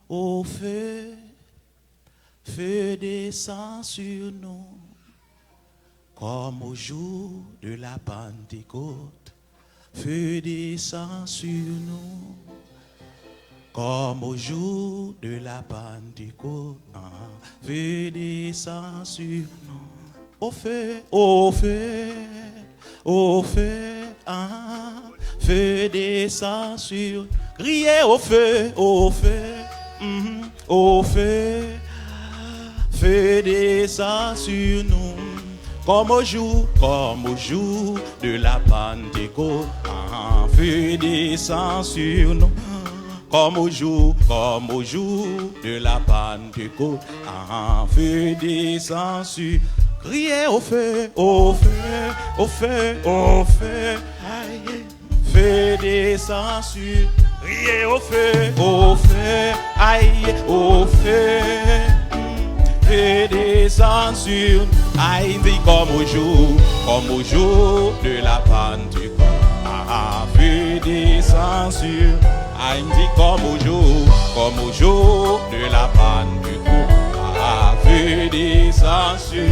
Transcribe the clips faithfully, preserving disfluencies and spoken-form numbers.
Au feu, feu descend sur nous, comme au jour de la Pentecôte. Feu descend sur nous, comme au jour de la Pentecôte. Ah, feu descend sur nous. Au feu, au feu, au feu, ah, feu descend sur. Criez au feu, au feu, mhm, au feu, feu descend sur nous. Comme au jour, comme au jour de la Pentecôte, ah, feu descend sur nous. Comme au jour, comme au jour de la Pentecôte, ah, feu descend sur. Criez au feu, au feu, au feu, au feu. Aïe. Feu descend sur. Criez au feu, au feu. Aïe, au feu. Feu descend sur. Aïe, dit comme au jour, comme au jour de la Pentecôte. Ah, ah, feu descend sur. Ah, il me dit comme au jour, comme au jour de la Pentecôte. Ah, feu descend sur.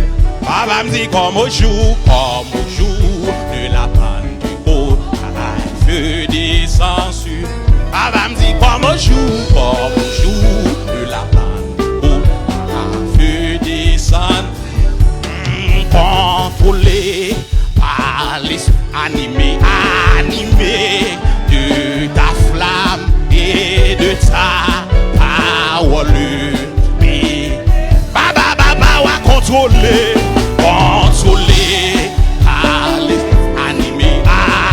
Papa m di comme au jour, comme au jour de la Pentecôte. Ah, feu descend sur. Papa m di comme au jour, comme au jour de la Pentecôte. Ah, feu descend. Mm, contrôlé par l'Esprit, animé, animé de ta flamme et de ta parole. Papa, papa, wa contrôlé, contrôlé par l'Esprit, animé,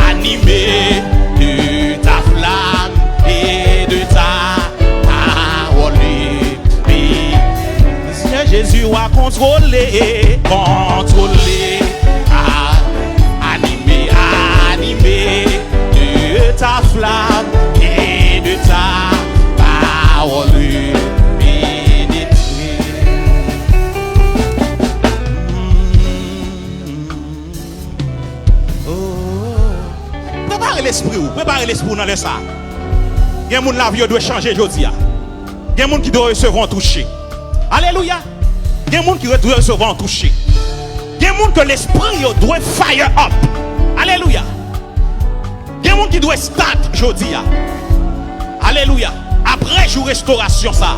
animé de ta flamme et de ta parole. Seigneur Jésus, wa contrôler, contrôler, ah, animé, animé de ta flamme et de ta parole pénétrer. Oh. Prepare lespri w, prepare lespri w nan lè sa. Gen moun lavi yo dwe chanje jodi a. Gen moun ki dwe resevwa yon touche. Alelouya. Gen moun ki dwe resevwa yon touche. Gen moun ke lespri yo dwe fire up. Alelouya. Gen moun ki dwe start jodi a. Alelouya. Apre jou restorasyon sa,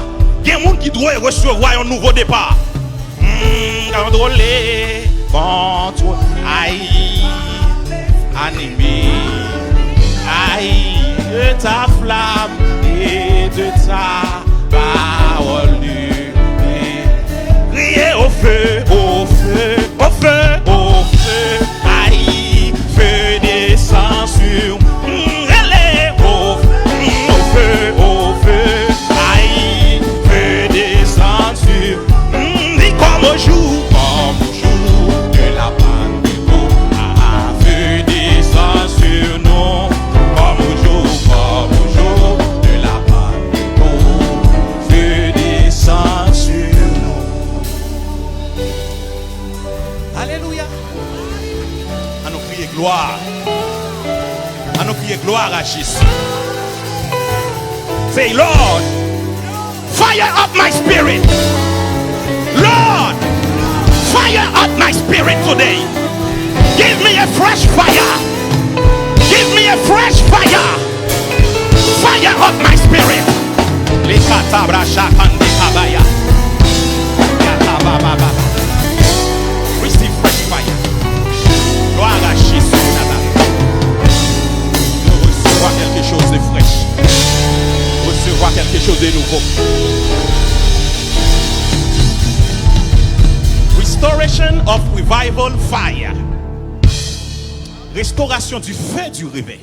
gen moun ki dwe resevwa yon nouvo depa. Mm, contrôlé, contrôlé, aïe, animé, aïe, de ta flamme et de ta parole. Criez au feu, au feu, au feu, au feu, aïe, feu descend sur. Mm, allez, au feu, mm, au feu, au feu, aïe, feu descend sur. Mm, dis comme au jour, comme au jour de la Pentecôte. Ah, feu descend sur nous, comme au jour, comme au jour de la Pentecôte. Feu descend sur nous. Alelouya. Ann nou kriye glwa. Ann nou kriye glwa a Jezi. Say, Lord, fire up my spirit. Lord, fire up my spirit today. Give me a fresh fire. Give me a fresh fire. Fire up my spirit. Lekatabra shakande kabaya. Yatabababa. Receive fresh fire. Gloire à Jésus de Nazareth. Recevoir quelque chose de fraîche. Recevoir quelque chose de nouveau. Restoration of revival fire. Restauration du feu du réveil.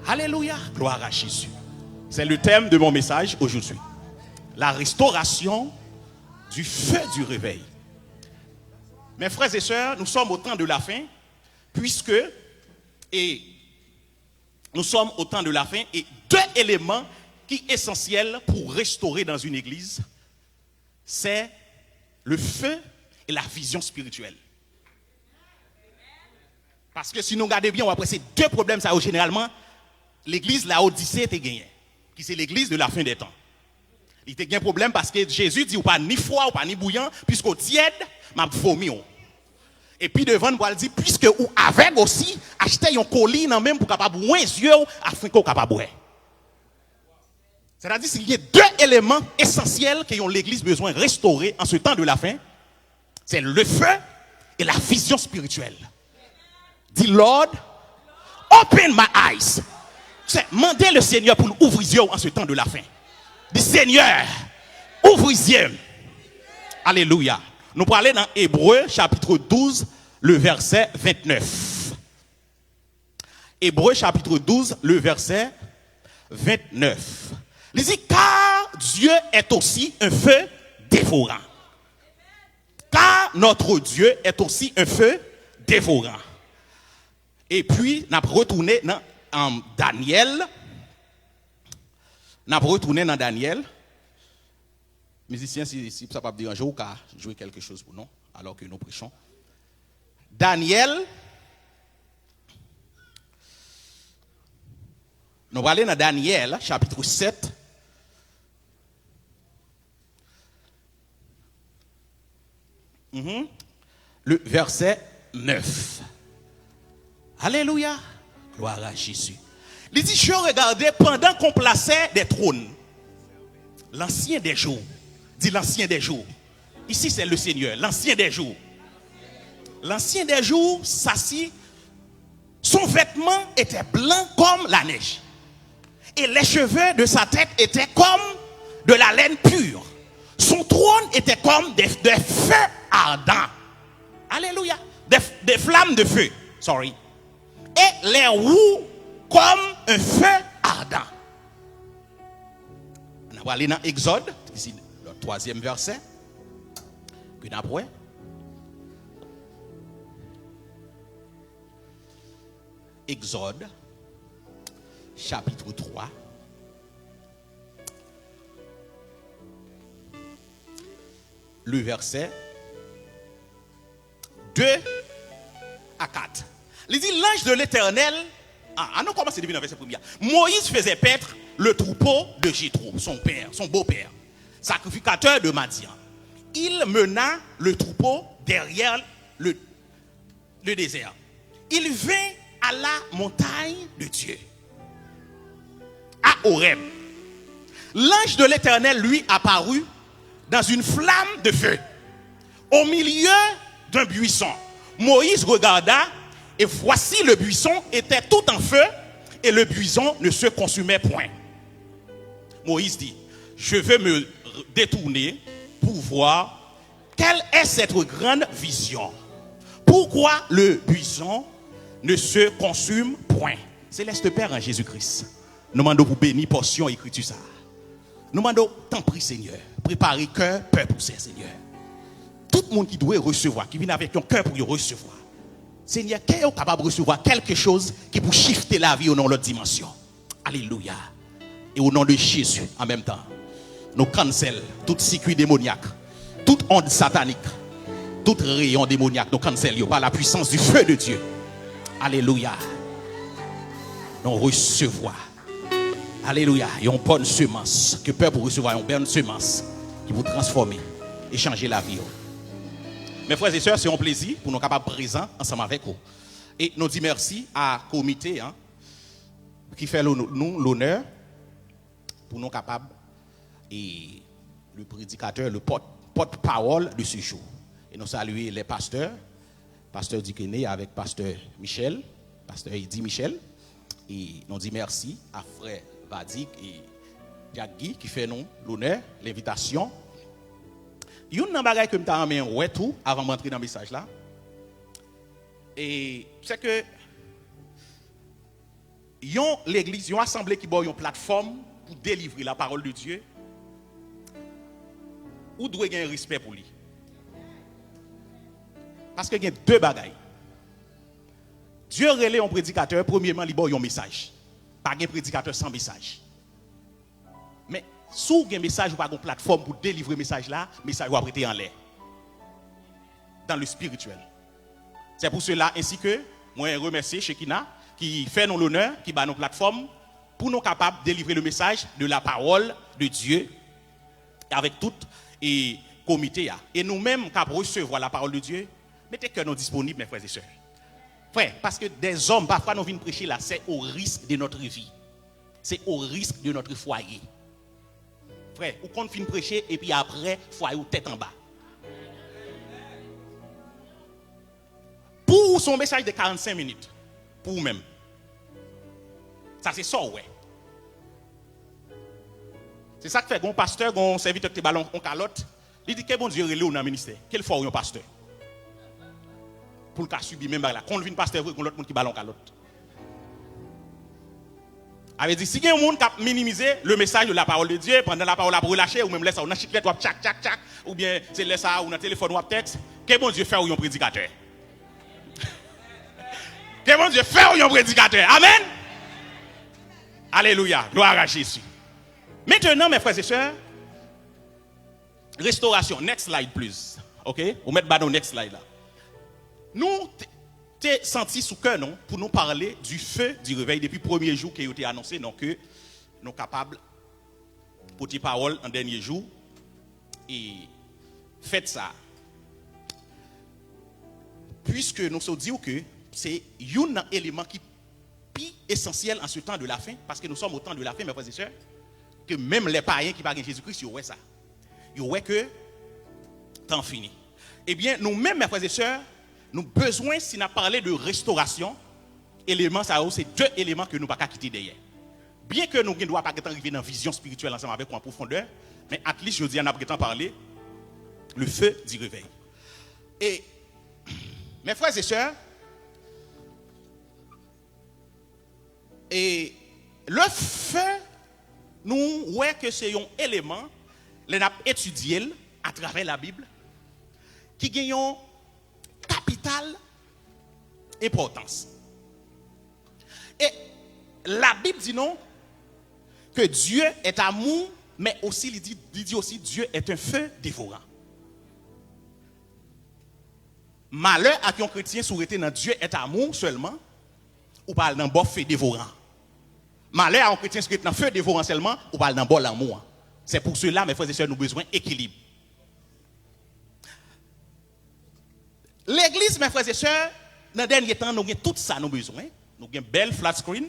Alléluia, gloire à Jésus. C'est le thème de mon message aujourd'hui. La restauration du feu du réveil. Mes frères et sœurs, nous sommes au temps de la fin, puisque, et nous sommes au temps de la fin, et deux éléments qui sont essentiels pour restaurer dans une église, c'est le feu et la vision spirituelle. Paske si nou gade byen, w ap wè se de pwoblèm sa yo jeneralman legliz Laodise te genyen, ki se legliz de la fin des temps. Li te gen pwoblèm paske Jezi di, "Ou pa ni fwa, ou pa ni bouyan, piske w tyèd, m ap vomi w." E pi devan, l pral di, "Piske ou avèg osi, achte yon koli nan men m pou w kapab wen zye w, afin ke w kapab wè." Sètadi, si gen de eleman esansyèl ke yon legliz bezwen restore an se tan de la fen, c'est le feu et la vision spirituelle. Di, "Lord, open my eyes." Se mande le Seigneur pou l ouvri zye w an se tan de la fen. Di, "Seigneur, ouvri zye m." Alelouya. Nou prale nan Ebre, chapitre douze, le verset vingt-neuf. Ebre, chapitre douze, le verset vingt-neuf. Li di, "Car Dieu est aussi un feu dévorant." Car notre Dieu est aussi un feu dévorant. Epi, n ap retounen nan, um, Daniel. N ap retounen nan Daniel. Mizisyen, si, si sa p ap deranje w, ou ka jwe quelque chose pou nou, alors que nous prêchons. Daniel. Nou prale nan Daniel, chapitre sept. Mhm. Le verset neuf. Alelouya. Gloire à Jésus. Li di, "Je regardais pendant qu'on plaçait des trônes. L'Ancien des jours." Di, "L'Ancien des jours." Ici, c'est le Seigneur, l'Ancien des jours. L'Ancien des jours s'assit. Son vêtement était blanc comme la neige, et les cheveux de sa tête étaient comme de la laine pure. Son trône était comme des, des feux ardents. Alléluia. Des, des flammes de feu. Sorry. Et les roues comme un feu ardent. N ap ale nan Egzòd, ki se le twazyèm vèsè ke n ap wè. Egzòd, chapitre trois, le verset deux à quatre. Li di, l'ange de l'Éternel, ah, ah, nou kòmanse depi nan vèsè premye a. Moïse faisait paître le troupeau de Jéthro, son père, son beau-père, sacrificateur de Madian. Il mena le troupeau derrière le, le désert. Il vint à la montagne de Dieu, à Horeb. L'ange de l'Éternel lui apparut dans une flamme de feu, au milieu d'un buisson. Moïse regarda, et voici, le buisson était tout en feu, et le buisson ne se consumait point. Moïse dit, je vais me détourner pour voir quelle est cette grande vision. Pourquoi le buisson ne se consume point? Seleste Pè, an Jezi Kris, nou mande w pou beni pòsyon ekriti sa a. Nou mande w, tanpri, Senyè, prepare kè pèp ou, Senyè. Tout moun ki dwe resevwa, ki vin avèk yon kè pou yo resevwa. Senyè, kè yo kapab resevwa kèlke choz ki pou chifte lavi yo nan yon lòt dimansyon. Alelouya. E o non de Jezi, an menm tan, nou cancel tout sikui demonyak, tout ond satanik, tout reyon demonyak, nou cancel yo par la puissance du feu de Dieu. Alelouya. Nou resevwa. Alelouya. Yon bòn semans. Ke pèp ou resevwa yon bòn semans ki pou transfòme e chanje lavi yo. Mes frères et sœurs, se yon plezi pou nou kapab prezan ansanm avèk ou. E nou di mèsi a komite an ki fè lo-, nou lonè pou nou kapab, e, le prédicateur, le porte, porte-parole de ce jour. E nou salye les pasteurs, pastè Dikene avèk pastè Michel, pastè Eddy Michel. E nou di mèsi a frè Vadik e Jack Guy ki fè nou lonè, lenvitasyon. Youn nan bagay ke m ta renmen wè tou, avan m rantre nan mesaj la, e, se ke yon legliz, yon asanble ki ba w yon platfòm pou delivre la parole de Dieu, ou dwe gen respè pou li. Paske gen de bagay. Dye rele yon predikatè, premyeman, li ba w yon mesaj. Pa gen predikatè san mesaj. Men, si w gen mesaj, ou pa gen platfòm pou delivre mesaj la, mesaj ou ap rete anlè. Dans le spirituel. C'est pour cela, ainsi que, mwen remèsye Shekina, ki fè nou lonè, ki ba nou platfòm, pou nou kapab delivre le message de la parole de Dieu. avèk tout e komite a. E nou menm k ap resevwa la parole de Dieu, mete kè nou disponib, mes frères et sœurs. Frè, paske dèzòm, pafwa nou vin preche la, c'est au risque de notre vie. C'est au risque de notre foyer. Frè, ou konn fin preche, epi apre, fwaye ou tèt anba. Pou ou, se yon mesaj de karannsenk minit. Pou ou menm. Sa se sa w wè. Se sa k fè, gon pastè, gon sèvitè ki te ba l yon, yon kalòt, li di, ke Bondye rele w nan ministè, ke l fè w yon pastè. Pou l ka sibi menm bagay la. Kon l vin pastè vre, gon lòt moun ki ba l yon kalòt. A vle di, si gen yon moun k ap minimize le message de la parole de Dieu, pandan la pawòl ap relache, ou menm lè sa a, ou nan chiklèt, w ap tchak, tchak, tchak, oubyen se lè sa a, ou nan telefòn, w ap tèks, ke Bondye fè w yon predikatè. Ke Bondye fè w yon predikatè. Amèn! Alelouya. Gloire à Jésus. Maintenant, mes frères et sœurs, restauration. Next slide, please. Ok? Ou mèt ba nou next slide la. Nou te, te santi sou kè nou pou nou pale du feu du réveil depi premye jou ke yo te anonse nou ke nou kapab pote pawòl an dènye jou e fèt sa. Puiske nou so di w ke se youn nan eleman ki pi esansyèl an se tan de la fen, paske nou sòm o tan de la fen, mes frères et sœurs, ke menm lè payen ki pa gen Jezikri, yo wè sa. Yo wè ke tan fini. Ebyen, nou menm, mes frères et sœurs, nou bezwen, si n ap pale de restorasyon, eleman sa yo, se de eleman ke nou pa ka kite dèyè. Byen ke nou gen dwa pa gentan rive nan vizyon espirityèl ansanm avèk ou an pwofondè, men at least jodi a n ap gentan pale le feu du réveil. E, mes frères et sœurs, e le feu, nou wè ke se yon eleman, lè n ap etidye l atravè Labib, ki gen yon kapital enpòtans. E Labib di nou ke Dieu est amour, men osi li di, li di osi Dieu est un feu dévorant. Malè ak yon kretyen si w rete nan Dieu est amour sèlman, ou pral nan bò feu dévorant. Malè a yon kretyen si w rete nan feu dévorant sèlman, ou pral nan bò lanmou an. C'est pour cela, mes frères et sœurs, nou bezwen ekilib. Legliz, mes frères et sœurs, nan dènye tan, nou gen tout sa nou bezwen. Nou gen bèl flat screen,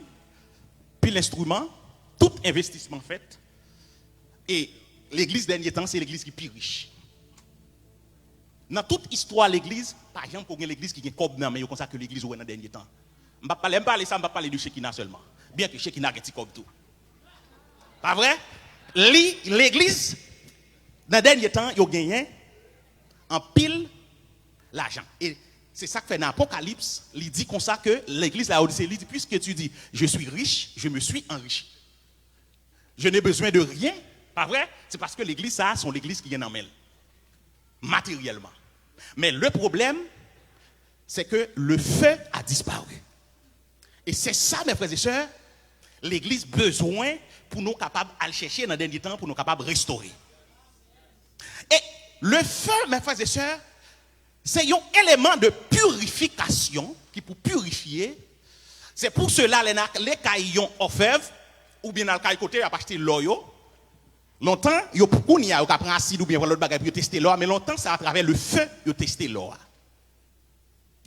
pil enstriman, tout envestisman fèt. E legliz dènye tan, se legliz ki pi rich. Nan tout istwa legliz, pa janm ko gen legliz ki gen kòb nan men yo konsa ke legliz ou wè nan dènye tan. M p ap pale, m pale sa, m p ap pale de Chekina sèlman. Byen ke Chekina gen ti kòb tou. Pa vre? Li, legliz, nan dènye tan, yo genyen anpil lajan. E se sa k fè nan Apokalips, li di konsa ke legliz Lawodise, li di, puisque tu dis, je suis riche, je me suis enrichi. Je n'ai besoin de rien. Pa vre? Se paske legliz sa a, se yon legliz ki gen nan men l. Materyèlman. Men le problème, c'est que le feu a disparu. E se sa, mes frères et sœurs, legliz bezwen pou nou kapab al chèche nan dènye tan, pou nou kapab restore. E le feu, mes frères et sœurs, se yon eleman de pirifikasyon ki pou pirifye. Se pou sela, lè n ale kay yon òfèv, oubyen n al kay kote y ap achte lò yo, lontan, yo, kounye a, yo ka pran asid oubyen pran lòt bagay pou yo teste lò a, men lontan, se atravè le feu yo teste lò a.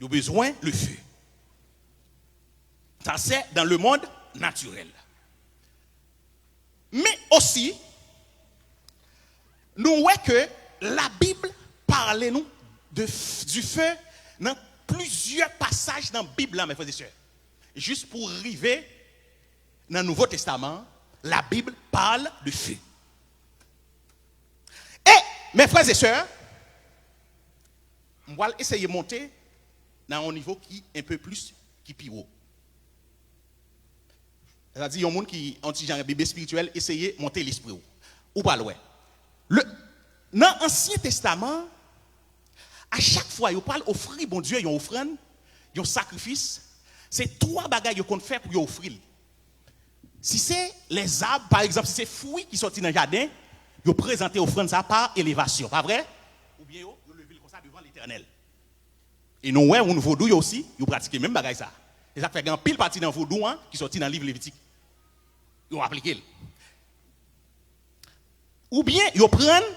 Yo bezwen le feu. Sa se dans le monde naturel. Men osi, nou wè ke Labib pale nou de, du feu nan plizyè pasaj nan Bib la, mes frères et sœurs. Jis pou rive nan Nouvo Testaman, Labib pale de feu. E, mes frères et sœurs, m pral eseye monte nan yon nivo ki un peu plus, ki pi wo. Sètadi, yon moun ki, yon ti jan bebe espirityèl, eseye monte lespri w. Ou pral wè. Le, nan Ansyen Testaman, a chak fwa yo pral ofri Bondye yon ofrann, yon sakrifis, se twa bagay yo konn fè pou yo ofri l. Si se lèzab, pa egzanp, si se fwi ki sòti nan jaden, yo prezante ofrann sa a pa elevasyon, pa vre? Oubyen yo, yo leve l konsa devan Letènèl. E nou wè, moun vodou yo osi, yo pratike menm bagay sa. Se sa k fè gen anpil pati nan vodou an ki sòti nan liv Levitik. Yo aplike l. Oubyen yo pran l,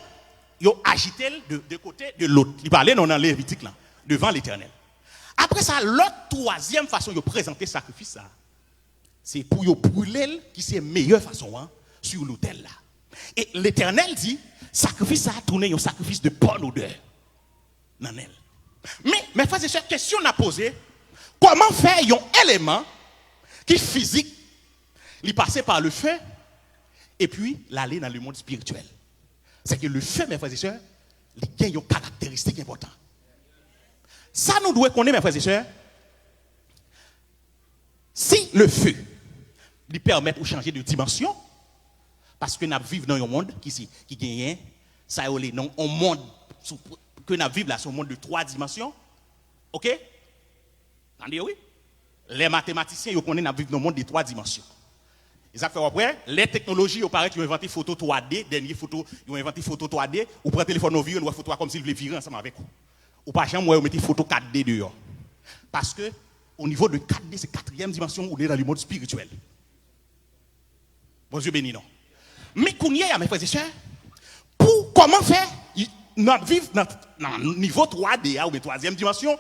yo ajite l de, de kote, de lot. Li pale nou nan Levitik la, devan Letènèl. Apre sa, lòt twazyèm fason yo prezante sakrifis sa, se pou yo brile l, ki se meyè fason an, sou lotèl la. E Letènèl di, sakrifis sa a tounen yon sakrifis de bòn odè nan nen l. Men, mè frè e sè, kesyon n ap poze, kòman fè yon eleman ki fizik, li pase pa le feu, epi l ale nan le monde spirituel? Se ke le feu, mè frè e sè, li gen yon karakteristik enpòtan. Sa nou dwe konnen, mè frè e sè, si le feu, li pèmèt ou chanje de dimansyon, paske n ap viv nan yon mond ki, si, ki genyen, sa yo rele nan yon mond sou, ke n ap viv la, se yon mond de twa dimansyon. Oke? Tande, wi. Lè matematisyen, yo konnen n ap viv nan yon mond de twa dimansyon. E sa k fè w ap wè, lè teknoloji yo parèt, yo envante foto twa D, dènye foto, yo envante foto twa D, ou pran telefòn ou vire, ou wè foto a kòmsi l vle vire ansanm avèk ou. Ou pa janm wè yo mete foto kat D deyò. Paske, o nivo de kat D, se katriyèm dimansyon, ou nan le mond spirityèl. Bondye beni nou. Men kounye a, mè frè e sè, pou kòman fè, y- n ap viv nan, nan nivo twa D a, oubyen twazyèm dimansyon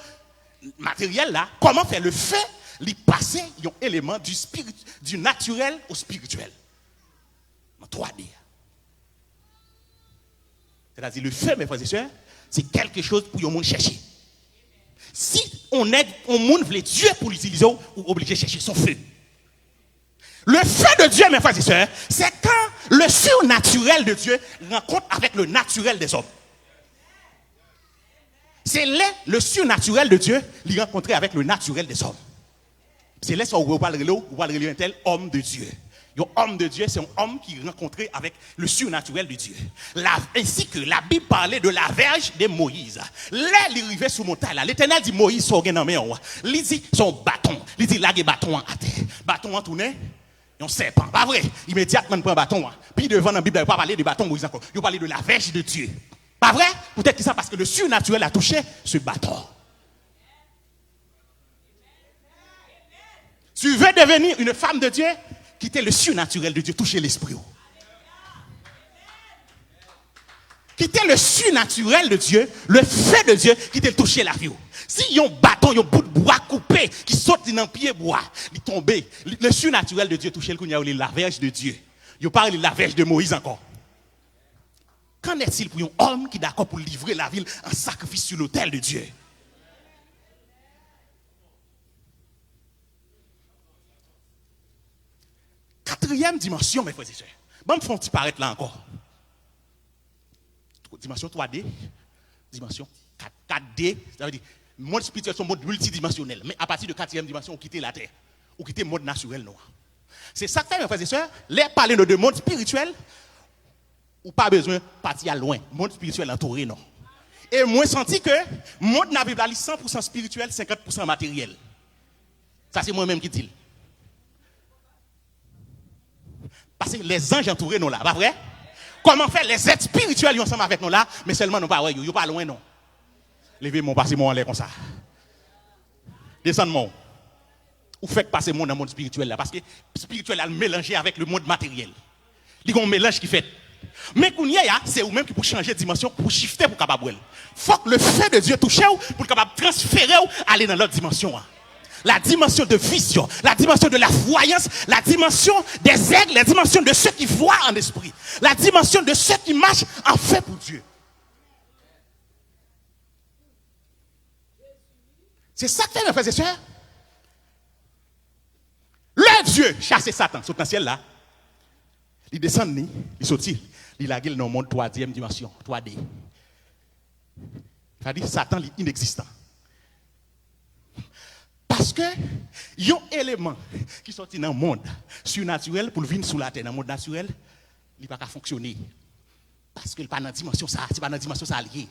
materyèl la, kòman fè le feu, li pase yon eleman du spirit, du naturel au spirituel? Nan twa D a. Sètadi, le feu, mè frè e sè, se kèlke choz pou yon moun chèche. Si on nèg, on moun vle Dye pou l itilize w, ou oblije chèche son feu. Le feu de Dieu, mes frères et sœurs, c'est quand le surnaturel de Dieu rencontre avec le naturel des hommes. Se lè le surnaturel de Dieu li rankontre avèk le naturel des hommes. Se lè sa ou wè ou pral rele, ou pral rele entèl homme de Dieu. Yon homme de Dieu, se yon homme ki rankontre avèk le surnaturel de Dieu. La, ainsi que la Bible parlait de la verge de Moïse. Lè li rive sou montay la, Letènèl di Moyiz, sa w gen nan men w? Li di, se yon baton. Li di, lage baton an atè. Baton an tounen yon sèpan. Pa vre? Imedyatman, l pran baton an. Pi devan nan Bib la, yo pa pale de baton Moyiz ankò. Yo pale de la verge de Dieu. Pa vre? Poutèt ki sa? Paske le surnaturel a touché ce bâton. Tu veux devenir une femme de Dieu? Kite le surnaturel de Dieu touche lespri w. Kite le surnaturel de Dieu, le feu de Dieu, kite l touche lavi w. Si yon baton, yon bout bwa koupe ki soti nan pye bwa, li tonbe, li- le surnaturel de Dieu touche l, kounye a yo rele la verge de Dieu. Yo pa rele la verge de Moïse ankò. Qu'en est-il pour yon òm ki dakò pou livre lavi l an sakrifis sou lotèl de Dye? Katriyèm dimansyon, mè frè e sè. Ban m fè yon ti parèt la ankò. Dimansyon twa D, dimansyon kat, kat D, sa vle di, mond espirityèl se yon mond miltidimansyonèl. Men apati de katriyèm dimansyon, ou kite latè. Ou kite mond natirèl nou an. Se sa k fè, mè frè e sè, lè pale nou de mond espirityèl, ou pa bezwen pati al lwen. Mond espirityèl antoure nou. E mwen santi ke mond n ap viv la, li san pou san espirityèl, senkant pou san materyèl. Sa se mwen menm ki di l. Paske lèzanj antoure nou la, pa vre? Kòman fè lèzèt espirityèl yo ansanm avèk nou la, men sèlman nou pa wè yo, yo pa lwen non. Leve men w, pase men w anlè konsa. Desann men w. Ou fèk pase men w nan mond espirityèl la, paske espirityèl la melanje avèk le mond materyèl. Li gen yon melanj ki fèt. Men kounye a, se ou menm ki pou chanje dimansyon, pou shifte pou w kapab wè l. Fòk le feu de Dieu touche w pou l kapab transfere w ale nan lòt dimansyon an. La dimension de vision, la dimension de la voyance, la dimension des aigles, la dimension de ceux qui voient en esprit, la dimension de ceux qui marchent en feu pour Dieu. Se sa k fè, mè frè e sè, lè Dye chase Satan sot nan syèl la, li desann li, li soti, li lage l nan yon mond twazyèm dimansyon, twa D. Sa di Satan li inegzistan. Paske yon eleman ki soti nan mond sinatirèl pou l vin sou latè nan mond natirèl, li pa ka fonksyone. Paske l pa nan dimansyon sa, se pa nan dimansyon sa l ye.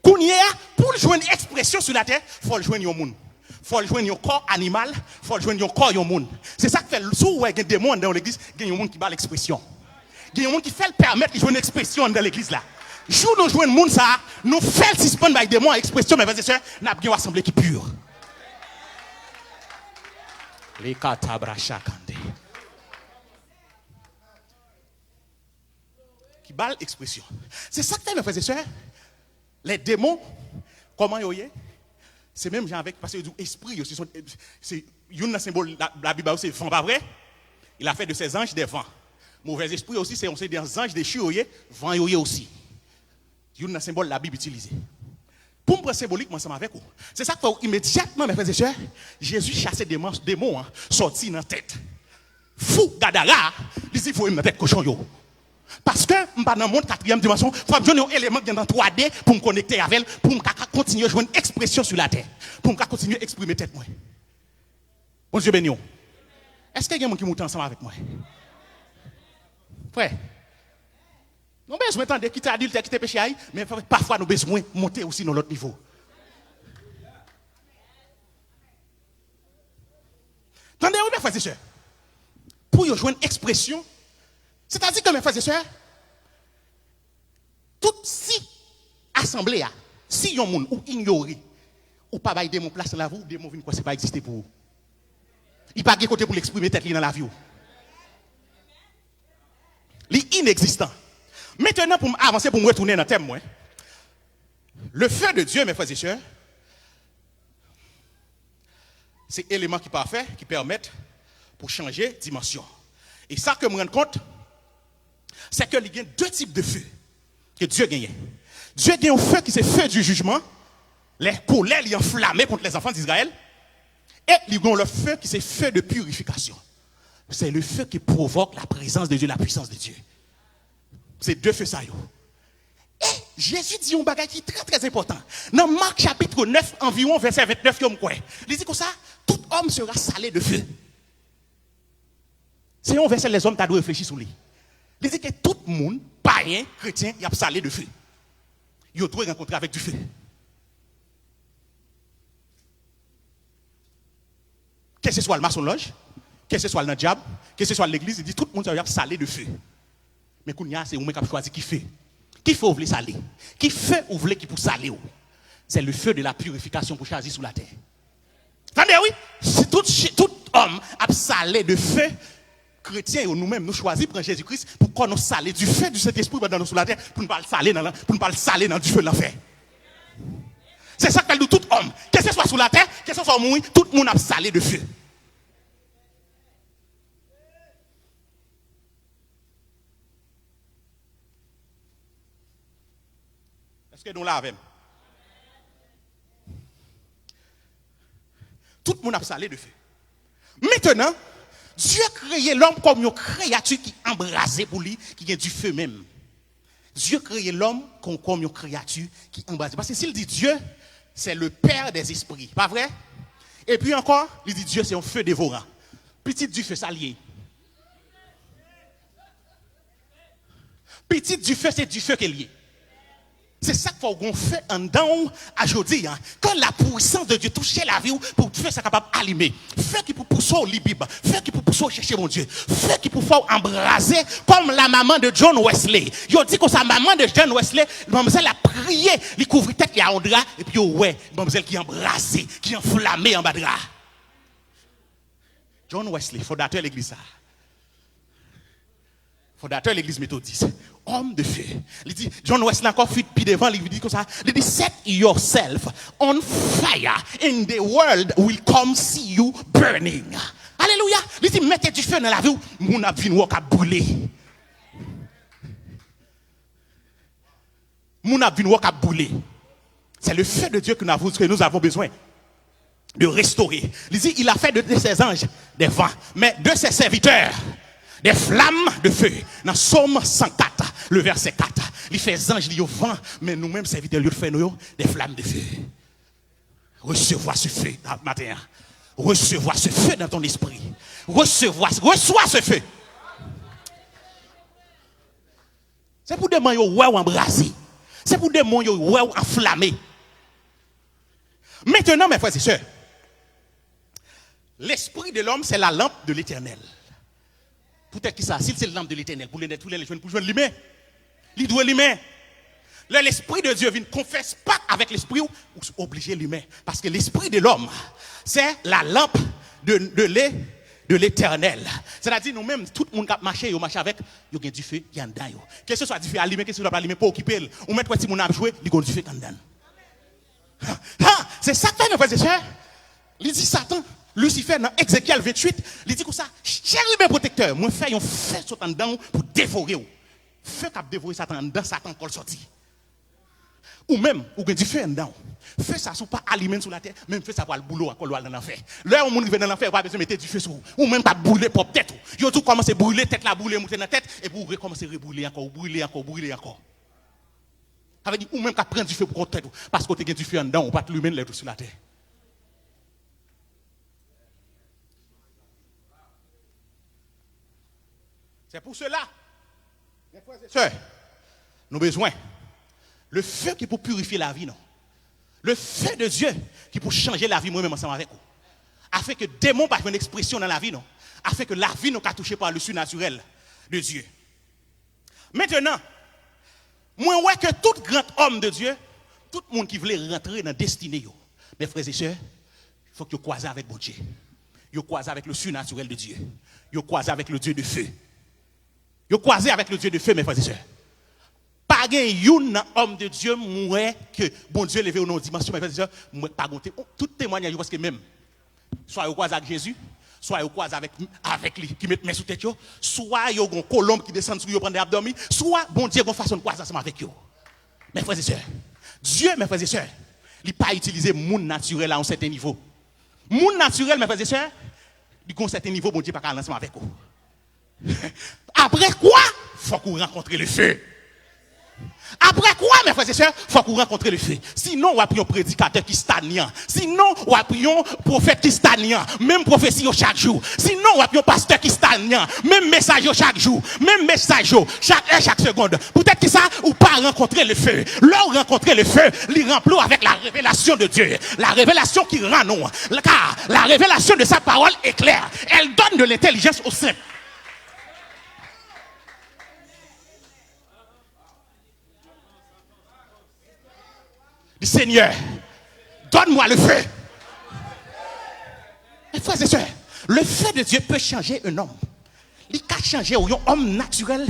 Kounye a, pou l jwenn ekspresyon sou latè, fò l jwenn yon moun. Fò l jwenn yon kò animal, fò l jwenn yon kò yon moun. Se sa k fè, si w wè gen demon anndan yon legliz, gen yon moun ki ba l ekspresyon. Gen yon moun ki fè l pèmèt li jwenn ekspresyon anndan legliz la. Jou nou jwenn moun sa a, nou fè l sispann bay demon an ekspresyon, mè frè e sè, n ap gen yon asanble ki pi. Lekatabrashakande. Ba l ekspresyon. Se sa k fè, mè frè e sè, lè demon, kòman yo ye? Se menm jan avèk, paske yo di w espri yo, se, se youn nan senbòl la, Labib ba yo, se van, pa vre? Il a fait de ses anges des vents. Movèzespri osi, se yon, se de zanj dechi yo ye, van yo ye osi. Youn nan senbòl Labib itilize. Pou m pran senbolik, mwen ansanm avèk ou. Se sa k fè w imedyatman, mè frè e sè, Jezi chase demon, demon an sòti nan tèt fou Gadara a, li di, voye m nan tèt kochon yo. Paske m pa nan mond katriyèm dimansyon, fò m jwenn yon eleman ki gen nan twa D pou m konekte avè l, pou m ka, ka kontinye jwenn ekspresyon sou latè, pou m ka kontinye eksprime tèt mwen. Bondye beni w. Èske gen moun ki moute ansanm avèk mwen? Frè, nou bezwen tande kite adiltè, kite peche a, men pafwa nou bezwen monte osi nan lòt nivo. Tande wi, mè frè e sè. Pou yo jwenn ekspresyon, sètadi ke, mè frè e sè, tout, si asanble a, si yon moun ou inyore, ou pa bay demon plas nan lavi w, demon vin kwè se pa egziste pou ou. Li pa gen kote pou l eksprime tèt li nan lavi w. Li inegzistan. Mentenan, pou m avanse, pou m retounen nan tèm mwen. Le feu de Dieu, mes frères et sœurs, se eleman ki pafè, ki pèmèt pou chanje dimansyon. E sa ke m rann kont, se ke li gen de tip de feu ke Dye genyen. Dye gen yon feu ki se feu du jugement, lè kolè li anflame kont les enfants d'Israël, e li gen yon lòt feu ki se feu de purification. C'est le feu qui provoque la présence de Dieu, la puissance de Dieu. Se de feu sa yo. E Jezi di yon bagay ki trè, trè enpòtan. Nan Mak chapit nèf, anviwon vèsè vennèf yo, m kwè. Li di konsa, tout homme sera salé de feu. Se yon vèsè lèzòm ta dwe reflechi sou li. Li di ke tout moun, payen, kretyen, y ap sale de feu. Yo dwe rankontre avèk du feu. Keseswa l masonlòj, keseswa l nan dyab, keseswa l legliz, li di tout moun sa yo y ap sale de feu. Men kounye a, se ou menm k ap chwazi ki feu. Ki feu ou vle sale? Ki feu ou vle ki pou sale w? C'est le feu de la purification pou chazi sou latè. Tande wi, si tout, tout homme ap sale de feu, kretyen yo, nou menm, nou chwazi pran Jezi Kris pou kò nou sale du feu du Sentespri pandan nou sou latè, pou n pa al sale nan, pou n pa al sale nan du feu lanfè. Se sa k fè l di tout homme, keseswa sou latè, keseswa w mouri, tout moun ap sale de feu. Èske nou la avè m? Tout moun ap sale de feu. Mentenan, Dye kreye lòm kòm yon kreyati ki anbraze pou li, ki gen du feu menm. Dye kreye lòm kòm, kòm yon kreyati ki anbraze. Paske si l di Dye, c'est le père des esprits, pa vre? Epi ankò, li di Dye se yon feu dévorant. Pitit du feu, sa l ye. Pitit du feu, se du feu ke l ye. Se sa k fè w gon feu anndan w a jodi a. Ke la puissance de Dieu touche lavi w pou feu sa kapab alime. Feu ki pou pouse w li Bib. Feu ki pou pouse w chèche Bondye. Feu ki pou fè w anbraze kòm la maman de John Wesley. Yo di konsa, maman de John Wesley, manmzèl ap priye, li kouvri tèt li a yon dra, epi yo wè manmzèl ki anbraze, ki anflame anba dra. John Wesley, fondatè legliz sa. Fondatè legliz metodis. Homme de feu. Li di, John Wesley ankò, pi devan, li di konsa, li di, set yourself on fire and the world will come see you burning. Alelouya. Li di, mete dife nan lavi w, moun ap vin wè w k ap brile. Moun ap vin wè w k ap boule. C'est le feu de Dieu que nous avons, que nous avons besoin de restaurer. Li di, il a fait de, de ses anges des vents, mais de ses serviteurs des flammes de feu. Nan Sòm san kat, le verset kat, li fè zanj li yo van, men nou menm sèvitè l yo fè nou yo des flammes de feu. Resevwa se feu maten an. Resevwa se feu dans ton esprit. Resevwa, resevwa se feu. Se pou demon yo wè w anbraze. Se pou demon yo wè w anflame. Mentenan, mè frè e sè, l'esprit de l'homme, c'est la lampe de l'Éternel. Poutèt ki sa, si l se lanp de Letènèl, pou lè nèt, pou lè l jwenn, pou jwenn limen, li dwe limen. Lè Lespri de Dye vin konfè pak avèk lespri w, ou oblije limen. Paske l'esprit de l'homme, c'est la lampe de, de l'é-, de l'Éternel. Sètadi, nou menm, tout moun k ap mache, yo mache avèk, yo gen dife ki anndan yo. Keseswa dife a limen, keseswa l pa limen, pa okipe l. Ou mèt wè timoun nan ap jwe, li gon dife k anndan l. Ha! Se sa k fè, mè frè e sè, li di Satan, Lisifè, nan Ezekyèl venntuit, li di konsa, cheriben pwotektè, mwen fè yon fe sot anndan w pou devore w. Fe k ap devore Satan anndan Satan kò l sòti. Ou menm, ou gen dife anndan w. Fe sa, si w pa alimen l sou latè, menm fe sa pral boule w ankò lè w al nan lanfè. Lè yon moun rive nan lanfè, yo pa bezwen mete dife sou ou. Ou menm k ap boule pwòp tèt ou. Yo di w kòmanse boule, tèt la boule, moute nan tèt, epi w rekòmanse rebrile ankò, ou brile ankò, ou brile ankò. Sa vle di, ou menm k ap pran dife pou kont tèt ou, paske w te gen dife anndan w, ou pa t limen l lè w te sou latè. C'est pour cela, mes frères et sœurs, nou bezwen le feu ki pou pirifye lavi nou. Le feu de Dieu ki pou chanje lavi mwen menm ansanm avèk ou. Afin ke demon pa jwenn ekspresyon nan lavi nou. Afin ke lavi nou ka touche par le surnaturel de Dieu. Mentenan, mwen wè ke tout gran òm de Dye, tout moun ki vle rantre nan destine yo, mes frères et sœurs, fòk yo kwaze avèk Bondye. Yo kwaze avèk le surnaturel de Dieu. Yo kwaze avèk le Dieu de feu. Yo kwaze avèk le Dieu de feu, mes frères et sœurs. Pa gen youn nan òm de Dye m wè ke Bondye leve yo nan yon dimansyon, mes frères et sœurs, m wè pa gon te-, tout temwanyaj yo prèske menm. Swa yo kwaze ak Jezi, swa yo kwaze avèk, avèk li, ki met men sou tèt yo, swa yo gon kolonb ki desann sou yo pandan y ap dòmi, swa Bondye gon fason l kwaze ansanm avèk yo. Mes frères et sœurs, Dye, mes frères et sœurs, li pa itilize moun natirèl a yon sèten nivo. Moun natirèl, mes frères et sœurs, li gon sèten nivo Bondye pa ka al ansanm avèk ou. Après quoi, fòk ou rankontre le feu. Après quoi, mes frères et sœurs, fòk ou rankontre le feu. Sinon, w ap yon predikatè ki estagnan. Sinon, w ap yon pwofèt ki estagnan. Menm pwofesi yo chak jou. Sinon, w ap yon pastè ki estagnan. Menm mesaj yo chak jou. Menm mesaj yo. Chak è, chak segond. Poutèt ki sa, ou pa rankontre le feu. Lè w rankontre le feu, li ranpli w avèk la révélation de Dieu. La révélation qui rend nous. Car la révélation de sa parole est claire. Elle donne de l'intelligence aux simples. Dis, Seigneur, donne-moi le feu. Mes frères et sœurs, le feu de Dieu peut changer un homme. Li ka chanje w, yon òm natirèl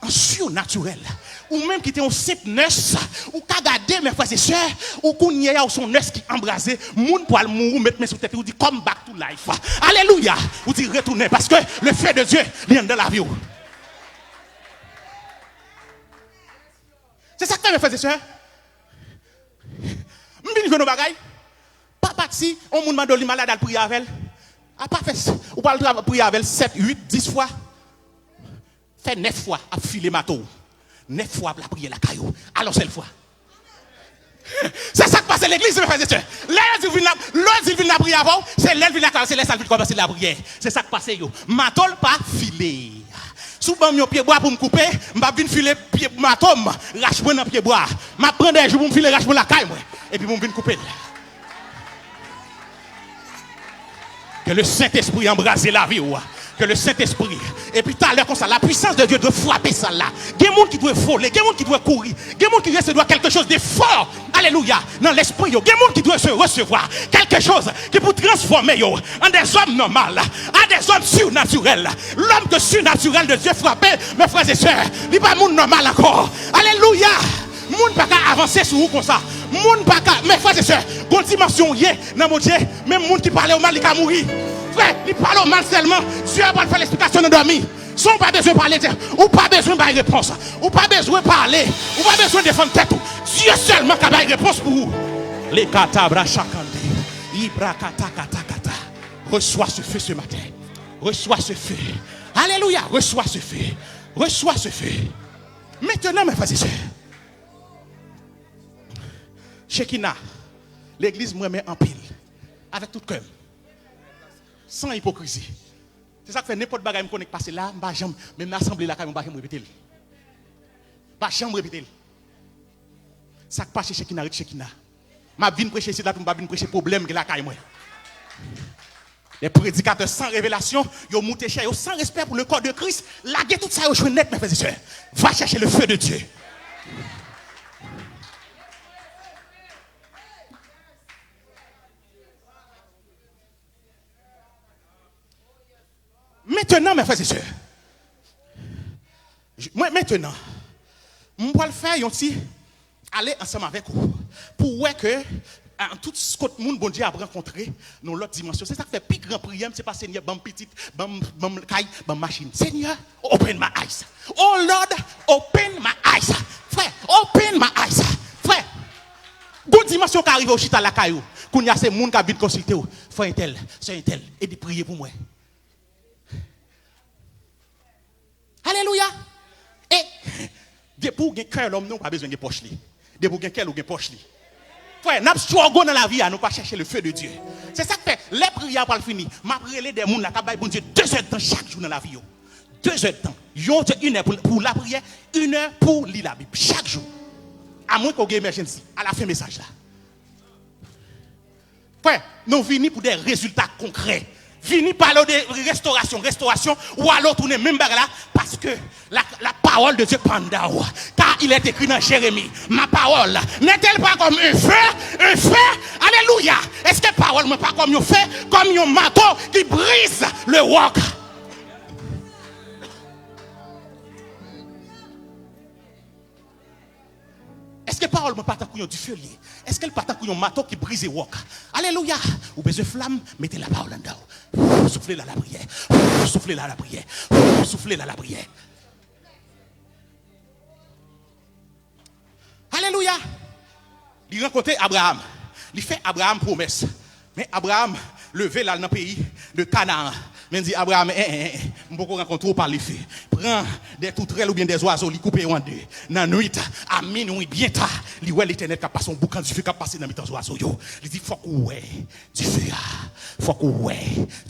an sinatirèl. Ou menm ki te yon senp nès, ou ka gade, mes frères et sœurs, ou kounye a ou se yon nès ki anbraze, moun pral mouri, ou met men sou tèt li, ou di, "Come back to life." Alelouya! Ou di, "Retounen," paske le feu de Dieu, li anndan lavi w. Se sa k fè, mes frères et sœurs, m vin jwenn yon bagay. Pa pati, yon moun mande w li malad, al priye avè l. A pa fè s-, ou pral tra-, priye avè l sèt, uit, dis fwa. Fè nèf fwa, ap file mato w. Nèf fwa, ap lapriyè lakay ou. Al yon sèl fwa. Se sa k pase legliz, mes frères et sœurs. Lè yo di l vin la, lè yo di l vin lapriyè avè w, se lè l vin lakay ou, se lè sa l vin kòmanse lapriyè. Se sa k pase yo. Mato l pa file. Si w ban m yon pye bwa pou m koupe, m p ap vin file pye mato m, rach mwen nan pye bwa. M ap pran dèyè jou pou m file rach mwen lakay mwen. Epi pou m vin koupe l. Ke le Sentespri anbraze lavi w. Ke le Sentespri. Epi talè konsa, la puissance de Dieu dwe frape sal la. Gen moun ki dwe vole, gen moun ki dwe kouri, gen moun ki resevwa quelque chose de fort. Alelouya. Nan lespri yo, gen moun ki dwe se resevwa quelque chose ki pou transfòme yo an des hommes normaux, a des hommes surnaturels. L'homme de surnaturel de Dieu frape, mes frères et sœurs, li pa moun nòmal ankò. Alelouya. Moun pa ka avanse sou ou konsa. Moun pa ka, mes frères et sœurs, gon dimansyon w ye nan Bondye, menm moun ki pale w mal, li ka mouri. Frè, li pale w mal sèlman, Dye a pral fè l esplikasyon nan dòmi. San w pa bezwen pale, Dye, ou pa bezwen bay repons. Ou pa bezwen pale. Ou pa bezwen defann tèt ou. Dye sèlman ka bay repons pou ou. Le katabra chakande. Ibra kata kata kata. Reçois ce feu ce matin. Reçois ce feu. Alelouya. Reçois ce feu. Reçois ce feu. Mentnan, mes frères et sœurs, Chekina, legliz m renmen anpil, avèk tout kè m, san ipokrizi. Se sa k fè nenpòt bagay m konnen k pase la, m pa janm, menm nan asanble lakay mwen, m pa janm repete l. Pa janm repete l. Sa k pase Chekina ret Chekina. M ap vin preche isit la pou m pa vin preche pwoblèm gen lakay mwen. Des prédicateurs sans révélation, yo moute chè yo san respè pou le corps de Christ, lage tout sa yo jwenn nèt, mes frères et sœurs. Va chercher le feu de Dieu. Mentnan, mè frè e sè, mwen, mentnan, m pral fè yon ti ale ansanm avèk ou pou w wè ke, a, tout kot moun Bondye ap rankontre nan lòt dimansyon. Se sa k fè pi gran priyè m, se pa, Senyè, ban m pitit, ban m, ban m kay, ban m machin. Senyè, open my eyes. Oh Lord, open my eyes. Frè, open my eyes. Frè, gon dimansyon ka rive ou chita lakay ou. Kounye a se moun k ap vin konsilte w. Frè entèl, sè entèl, ede priye pou mwen. Alelouya! E depi w gen kè lòm nan, ou pa bezwen gen pòch li. Depi w gen kè l, ou gen pòch li. Frè, n ap struggle nan lavi a, nou pa chèche le feu de Dieu. Se sa k fè, lè priyè a pral fini, m ap rele de moun la k ap bay Bondye de zèdtan chak jou nan lavi yo. De zèdtan. Yon, inè pou, pou lapriyè, inè pou li Labib. Chak jou. Amwen ke w gen emergency, alafen mesaj la. Frè, nou vini pou de rezilta konkrè. Vini pale de restorasyon, restorasyon, ou ale w tounen menm bagay la, paske la, la parole de Dieu pa anndan w. Car il est écrit dans Jérémie, ma parole n'est-elle pas comme un feu, un feu, alelouya, èske pawòl mwen pa kòm yon fè, kòm yon mato ki brize le wòk? Èske pawòl mwen pa tankou yon dife l ye? Èske l pa tankou yon mato ki brize wòk? Alelouya! Ou bezwen flam, mete lapawòl anndan w. Soufle la lapriyè. Soufle la lapriyè. Soufle la lapriyè. Alelouya! Li rankontre Abraram. Li fè Abraram pwomès. Men Abraram leve l al nan peyi de Kanaan. Men di Abraram, en, en, en, m poko rankontre w pa lefe. Pran de toutrèl oubyen de zwazo, li koupe yo an de. Nan nwit, a minwi, byen ta, li wè Letènèl k ap pase yon boukan dife k ap pase nan mitan zwazo yo. Li di, fòk ou wè dife a. Fòk ou wè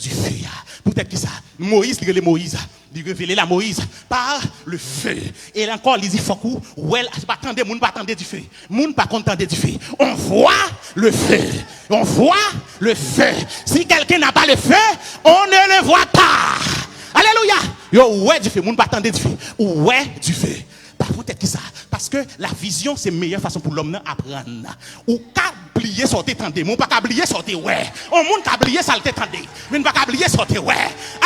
dife a. Poutèt ki sa? Moyiz, li rele Moyiz. Li revele l a Moyiz par le feu. E la ankò, li di, fòk ou wè l, se pa tande, moun pa tande dife. Moun pa konn tande dife. On voit le feu. On voit le feu. Si quelqu'un n'a pas le feu, on ne le voit pas. Alelouya! Yo wè dife, moun pa tande dife. Ou wè dife. Pa poutèt ki sa? Paske la vizyon se meyè fason pou lòm nan aprann. Ou ka bliye sa w te tande, men ou pa ka bliye sa w te wè. On moun ka bliye sa l te tande, men l pa ka bliye sa w te wè.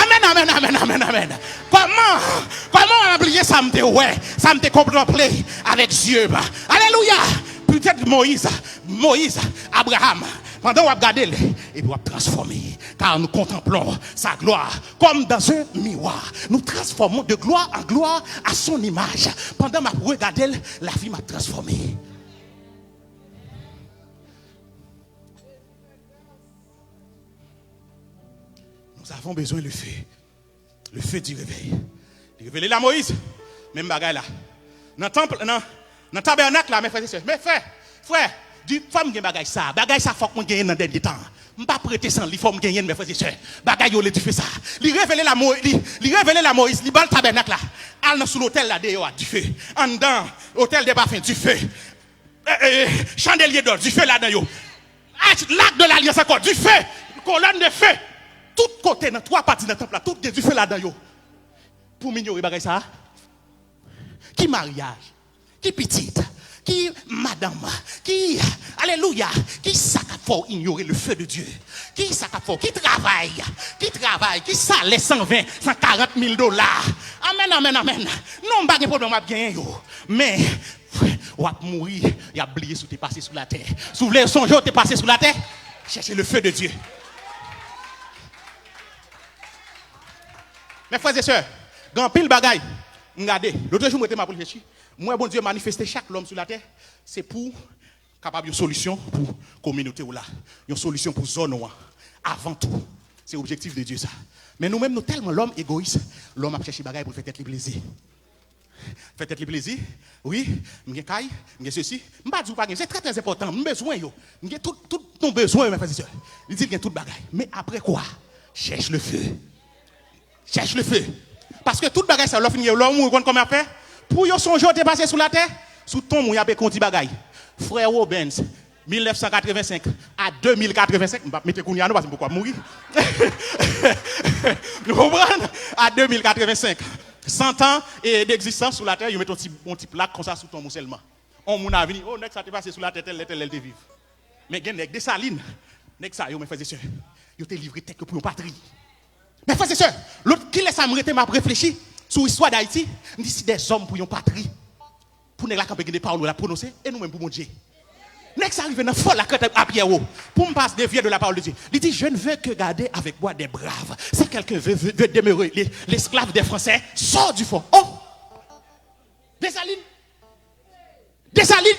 Amèn, amèn, amèn, amèn, amèn. Kòman, kòman w ap bliye sa m te wè, sa m te kontanple avèk zye m? Alelouya! Poutèt Moyiz, Moyiz, Abraram, pandan w ap gade l, epi w ap transfòme. Car nous contemplons sa gloire comme dans un miroir. Nous transformons de gloire en gloire à son image. Pandan m ap regade l, lavi m ap transfòme. Nous avons besoin le feu. Le feu du réveil. Li revele l a Moyiz. Menm bagay la. Nan tanp, nan, nan tabènak la, mè frè e sè. Mè frè, frè, di, fò m gen bagay sa. Bagay sa fòk mwen genyen nan dènye tan. M p ap rete san li, fò m genyen l, mè frè e sè. Bagay yo rele dife sa. Li revele l a Mo-, li, li revele l a Moyiz, li ba l tabènak la. Al nan sou lotèl la deyò a, dife. Anndan, otèl de pafen, dife. E, e, chandelye dò, dife ladan yo. Ach, lak de lalyans ankò, dife. Kolòn de fe. Tout kote, nan twa pati nan tanp la, tout gen dife ladan yo. Pou m inyore bagay sa a? Ki maryaj? Ki pitit? Ki madanm? Ki, alelouya, ki sa k ap fè w inyore le feu de Dieu? Ki sa k ap fè w? Ki travay? Ki travay? Ki salè san ven, san karant mil dola? Amèn, amèn, amèn. Non, m pa gen pwoblèm, w ap genyen yo. Men, w ap mouri, y ap bliye si w te pase sou latè. Si w vle sonje w te pase sou latè, chèche le feu de Dieu. Mè frè e sè, gen anpil bagay m gade. Lotrejou, m rete, m ap reflechi. M wè Bondye manifeste chak lòm sou latè, se pou kapab yon solisyon pou kominote w la, yon solisyon pou zòn ou an, avan tou. Se objektif de Dye sa. Men nou menm, nou tèlman lòm egoyis, lòm ap chèche bagay pou l fè tèt li plezi. Fè tèt li plezi, wi, m gen kay, m gen sesi. M pa di w pa gen, se trè, trè enpòtan, m bezwen yo. M gen tout, tout nou bezwen yo, mè frè e sè. Li di l gen tout bagay. Men apre kwa? Chèche le feu. Chèche le feu. Paske tout bagay sa yo, lè w fin gen yo, lè w mouri, ou konn kòman y ap fè? Pou yo sonje w te pase sou latè, sou tonm ou, y ap ekri yon ti bagay. Frè Robens, mil nèf san katrevensenk a de mil katrevensenk, m p ap mete kounye a non, paske m poko ap mouri. Nou konprann? A de mil katrevensenk. San tan e, degzistans sou latè, yo mete yon ti, yon ti plak konsa sou tonm ou sèlman. On moun a vini, o, nèg sa te pase sou latè tèl lè, tèl lè l te viv. Men gen nèg Desalin, nèg sa yo, mè frè e sè, yo te livre tèt yo pou yon patri. Mes frères et sœurs, lòt kilè sa m rete m ap reflechi sou istwa Dayiti, m di si dèzòm pou yon patri, pou nèg la kanpe gen de pawòl w ap pwononse, e nou menm pou Bondye. Nèg sa rive nan fòl la kant a Pyero. Pour ne pas dévier de la parole de Dieu. Li di, je ne veux que garder avec moi des braves. Si quelqu'un veut, veut, veut demeurer l'es- l'esclave des Français, sors du fort. Oh! Desalin! Desalin!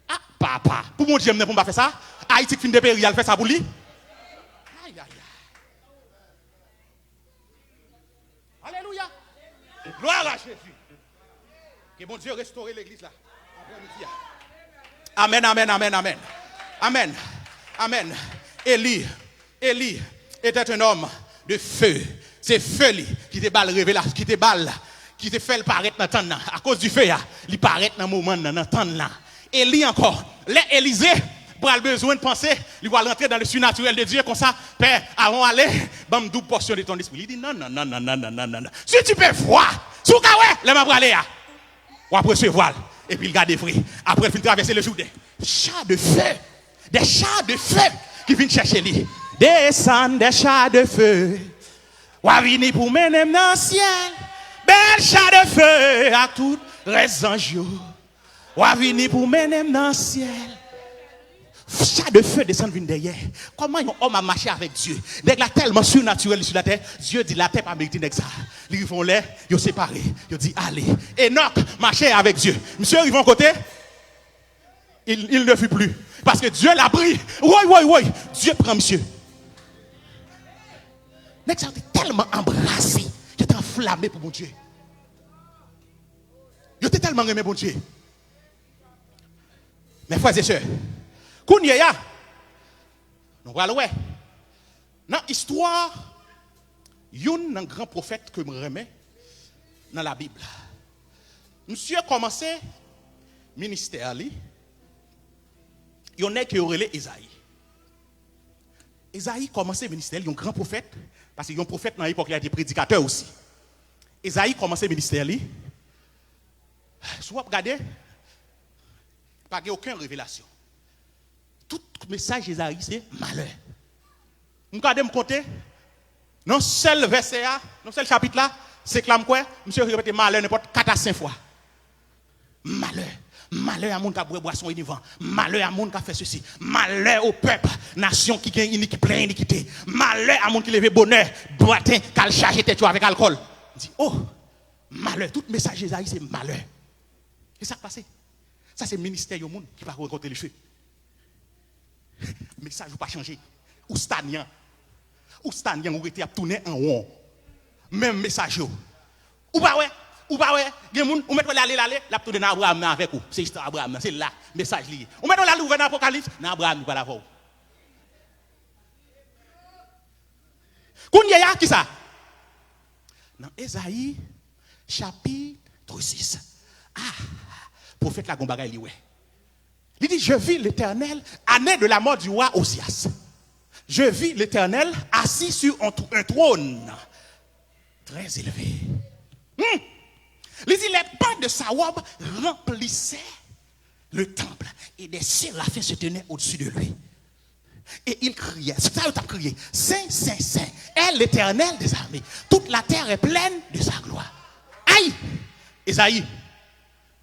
Ah, papa, pou Bondye m nan pou m pa fè sa? Ayiti k fin deperi, al fè sa pou li? Ay, ay, ay. Alelouya! Glwa a Jezi! Ke Bondye restore legliz la aprè midi a. Amèn, amèn, amèn, amèn. Amèn, amèn. Eli, Eli était un homme de feu. Se fe li ki te ba l revelasyon, ki te ba l, ki te fè l parèt nan tann nan. Akoz di fe a, li parèt nan moman nan, nan tann lan. Eli ankò, lè Elize pral bezwen panse, li pral rantre dans le surnaturel de Dieu konsa, pè, avan w ale, ban m doub pòsyon de ton espri. Li di, non, non, non, non, non, non, non, non, non. Si tu peux voir, si w ka wè, lè m ap prale a, w ap resevwa l. Epi l gade vre. Apre l fin travèse le Jouden. Cha de fe, de cha de fe ki vin chèche li. Desann de cha de fe. W a vini pou mennen m nan syèl. Bèl cha de fe ak tout rès zanj yo. W a vini pou mennen m nan syèl. Cha de fe desann vin dèyè. Kòman yon òm ap mache avèk Dye? Nèg la tèlman surnaturel li sou latè, Dye di latè pa merite nèg sa. Li rive yon lè, yo separe, yo di ale. Enòk mache avèk Dye. Misye rive yon kote, il, il ne vit plus. Paske Dye l a pri. Woy, woy, woy. Dye pran misye. Nèg sa yo te tèlman anbrase, yo te anflame pou Bondye. Yo te tèlman renmen Bondye. Mes frères et sœurs, kounye a, nou pral wè nan istwa youn nan gran pwofèt ke m renmen nan Labib la. Misye kòmanse ministè li, yon nèg ke yo rele Ezayi. Ezayi kòmanse ministè li, yon gran pwofèt, paske yon pwofèt nan epòk li a te predikatè osi. Ezayi kòmanse ministè li. Si w ap gade, pa gen okenn revelasyon. Tout mesaj Ezayi se malè. M gade, m konte, nan sèl vèsè a, nan sèl chapit la, senk la m kwè, misye repete malè nenpòt kat a senk fwa. Malè. Malè a moun k ap bwè bwason inivan. Malè a moun k ap fè sesi. Malè o pèp, nasyon ki gen inik, ki plen inikite. Malè a moun ki leve bonè, maten, k al chaje tèt yo avèk alkòl. Di, oh, malè. Tout mesaj Ezayi se malè. E sa k pase? Sa se ministè yon moun ki pa rankontre le feu. Mesaj ou pa chanje. Ou stagnan. Ou stagnan, ou rete ap tounen an won. Menm mesaj yo. Ou pa wè? Ou pa wè? Gen moun, ou mèt wè l ale, l ale, l ap tounen nan Abraram nan avèk ou. Se istwa Abraram nan, se la mesaj li ye. Ou mèt wè l ale ouvè nan Apokalips, nan Abraram li pral avè w. Kounye a, kisa? Nan Ezayi, chapit sis. Ah, pwofèt la gon bagay li wè. Li di, je vis l'Éternel, année de la mort du roi Ozias. Je vis l'Éternel assis sur un tr- un trône très élevé. Hmm. Li di, les pans de sa robe remplissaient le temple et des séraphins se tenaient au-dessus de lui. Et ils criaient. Se sa yo t ap kriye. Sen, sen, sen est l'Éternel des armées. Toute la terre est pleine de sa gloire. Ay! Ezayi.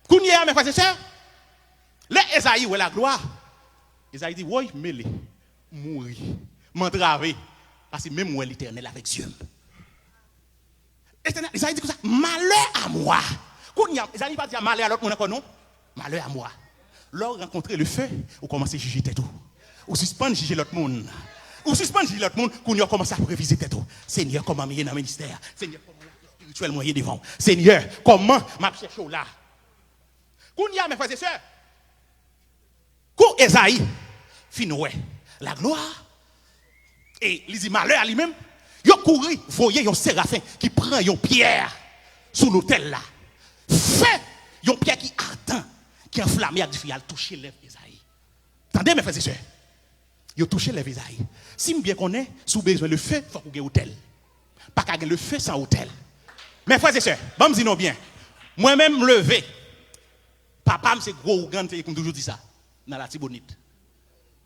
Kounye a, mes frères et sœurs, lè Ezayi wè laglwa, Ezayi di, woy, m mele, m mouri, m antrave, paske menm m wè Letènèl avèk zye m. Letènèl, Ezayi di konsa, malè a mwa. Kounye a, Ezayi pa di malè a lòt moun ankò non. Malè a mwa. Lè w rankontre le feu, ou kòmanse jije tèt ou. Ou sispann jije lòt moun. Ou sispann jije lòt moun, kounye a w kòmanse ap revize tèt ou. Senyè, kòman m ye nan ministè a? Senyè, kòman lavi espirityèl mwen ye devan w? Senyè, kòman m ap chèche w la? Kounye a, mes frères et sœurs, kou Ezayi fin wè laglwa, e li di malè a li menm, yo kouri voye yon serafen ki pran yon pyè sou lotèl la. Fè yon pyè ki adan, ki anflame ak dife a, al touche lèv Ezayi. Tande, mes frères et sœurs. Yo touche lèv Ezayi. Si m byen konnen, si w bezwen le feu, fòk ou gen otèl. Pa ka gen le feu san otèl. Mes frères et sœurs, ban m di nou byen. Mwen menm, m leve. Papa m se gwo ougan, se, m toujou di sa. Nan Latibonit.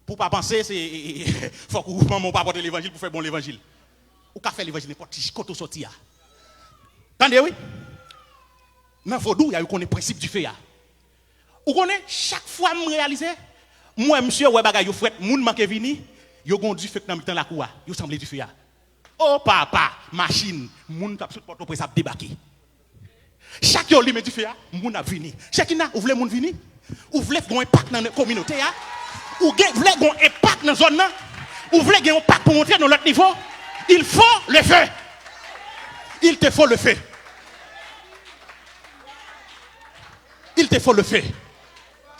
Pou w pa panse, se, fòk ou, manman w pa pote levanjil pou fè bon levanjil. Ou ka fè levanjil nenpòt ki kote w sòti a. Tande wi. Nan vodou, y a yo konnen prensip dife a. Ou konnen, chak fwa m reyalize, m wè misye wè bagay yo frèt, moun manke vini, yo gon dife k nan mitan lakou a. Yo sanble dife a. O papa, machin, moun k ap sot Pòtoprens ap debake. Chak yo limen dife a, moun ap vini. Chekina, ou vle moun vini? Ou vle gon enpak nan kominote a? Ou gen, vle gon enpak nan zòn nan? Ou vle gen yon pak pou monte nan lòt nivo? Il faut le feu. Il te faut le feu. Il te faut le feu.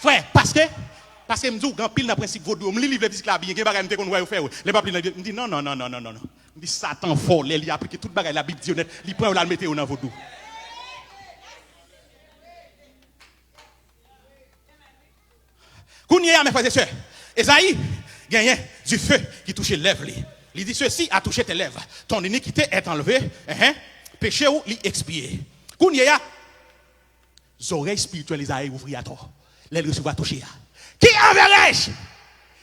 Frè, paske, paske m di w, gen anpil nan prensip vodou yo, m li liv Levitik la byen, gen bagay m te konn wè yo fè yo. Lè m ap li nan, m di non, non, non, non, non, non, non. M di Satan fò, lè li aplike tout bagay Labib di yo nèt, li pran yo, l al mete yo nan vodou. Kounye a, mes frères et sœurs, Ezayi genyen dife ki touche lèv li. Li di, ceci a touché tes lèvres, ton iniquité est enlevée, enhen, peche w li ekspye. Kounye a, zòrèy espirityèl Ezayi ouvri atò lè l resevwa touche a. Qui enverrai-je?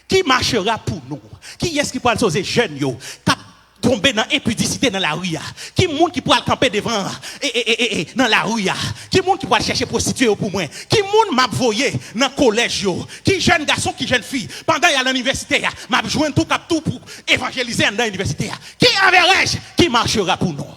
Qui marchera pour nous? Kiyès ki pral soze jèn yo k ap tonbe nan enpidisite nan lari a? Ki moun ki pral kanpe devan e, e, e, e, e, nan lari a? Ki moun ki pral chèche pwostitye yo pou mwen? Ki moun m ap voye nan kolèj yo? Ki jèn gason, ki jèn fi, pandan y al nan inivèsite a, m ap jwenn tou k ap tou pou evanjelize anndan inivèsite a? Qui enverrai-je? Qui marchera pour nous?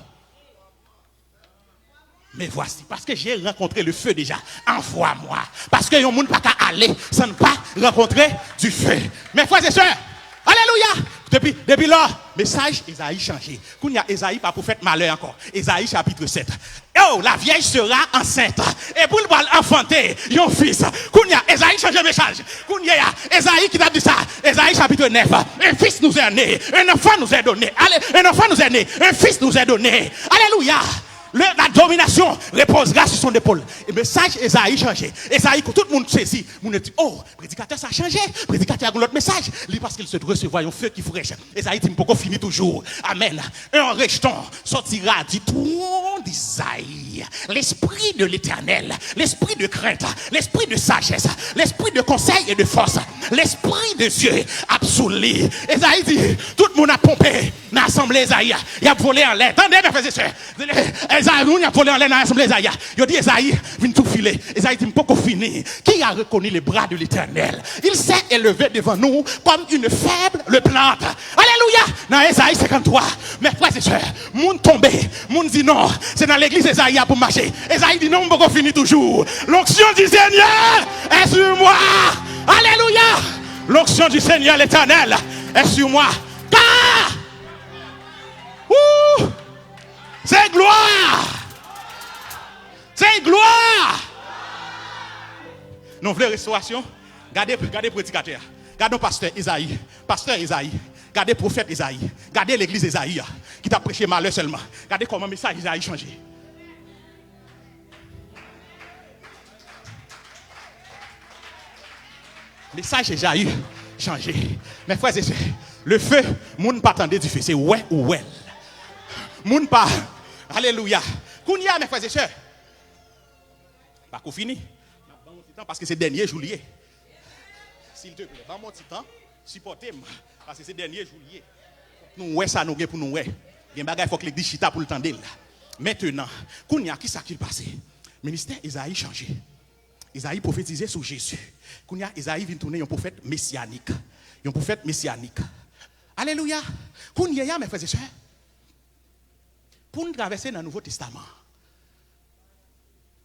Me voici, parce que j'ai rencontré le feu déjà, envoie-moi. Paske yon moun pa ka ale san n pa rankontre dife. Mes frères et sœurs, alelouya! Depi, depi lò, mesaj Ezayi chanje. Kounye a, Ezayi pa pwofèt malè ankò. Ezayi chapit sèt. Oh, la vierge sera enceinte. Epi l pral anfante yon fis. Kounye a, Ezayi chanje mesaj. Kounye a, Ezayi ki t ap di sa. Ezayi chapit nèf. Un fils nous est né, un enfant nous est donné. Allez, un enfant nous est né, un fils nous est donné. Alelouya! Le, la domination reposera sur son épaule. E mesaj Ezayi chanje. Ezayi, tout moun sezi. Moun yo di, oh, predikatè sa chanje. Predikatè a gen lòt mesaj. Li, paske l sot resevwa yon fe ki frèch. Ezayi di, m poko fini toujou. Amèn. Un rejeton sortira du tronc d'Isaïe. L'esprit de l'Éternel, l'esprit de crainte, l'esprit de sagesse, l'esprit de conseil et de force, l'esprit de Dieu ap sou li. Ezayi di, tout moun ap ponpe nan asanble Ezayi a. Y ap vole anlè. Tande, mes frères et sœurs. Ezayi, moun y ap vole anlè nan asanble Ezayi a. Yo di Ezayi vin tou file. Ezayi di, m poko fini. Qui a reconnu les bras de l'Éternel? Il s'est élevé devant nous comme une faible plante. Alelouya! Nan Ezayi senkanntwa, mes frères et sœurs, moun tonbe, moun di non, se nan legliz Ezayi a pou m mache. Ezayi di non, m poko fini toujou. L'onction du Seigneur est sur moi. Alelouya! L'onction du Seigneur l'Éternel est sur moi. Ka! Woo! Se glwa! Se glwa! Nou vle restorasyon? Gade, gade predikatè a. Gade yon pastè Ezayi. Pastè Ezayi. Gade pwofèt Ezayi. Gade legliz Ezayi a, ki t ap preche malè sèlman. Gade kòman mesaj Ezayi chanje. Mesaj Ezayi chanje. Mes frères et sœurs, le feu, moun pa tande dife, se wè ou wè l. Moun pa, alelouya. Kounye a, mes frères et sœurs, pako fini. N ap ban w ti tan paske se dènye jou li ye. Silteple, ban m yon ti tan, sipòte m, paske se dènye jou li ye. Fòk nou wè sa nou gen pou nou wè. Gen bagay fòk legliz chita pou l tande l. Mentenan, kounye a, kisa ki pase? Ministè Ezayi chanje. Ezayi pwofetize sou Jezi. Kounye a, Ezayi vin tounen yon pwofèt mesyanik. Yon pwofèt mesyanik. Alelouya! Kounye a, mes frères et sœurs, pou n travèse nan Nouvo Testaman,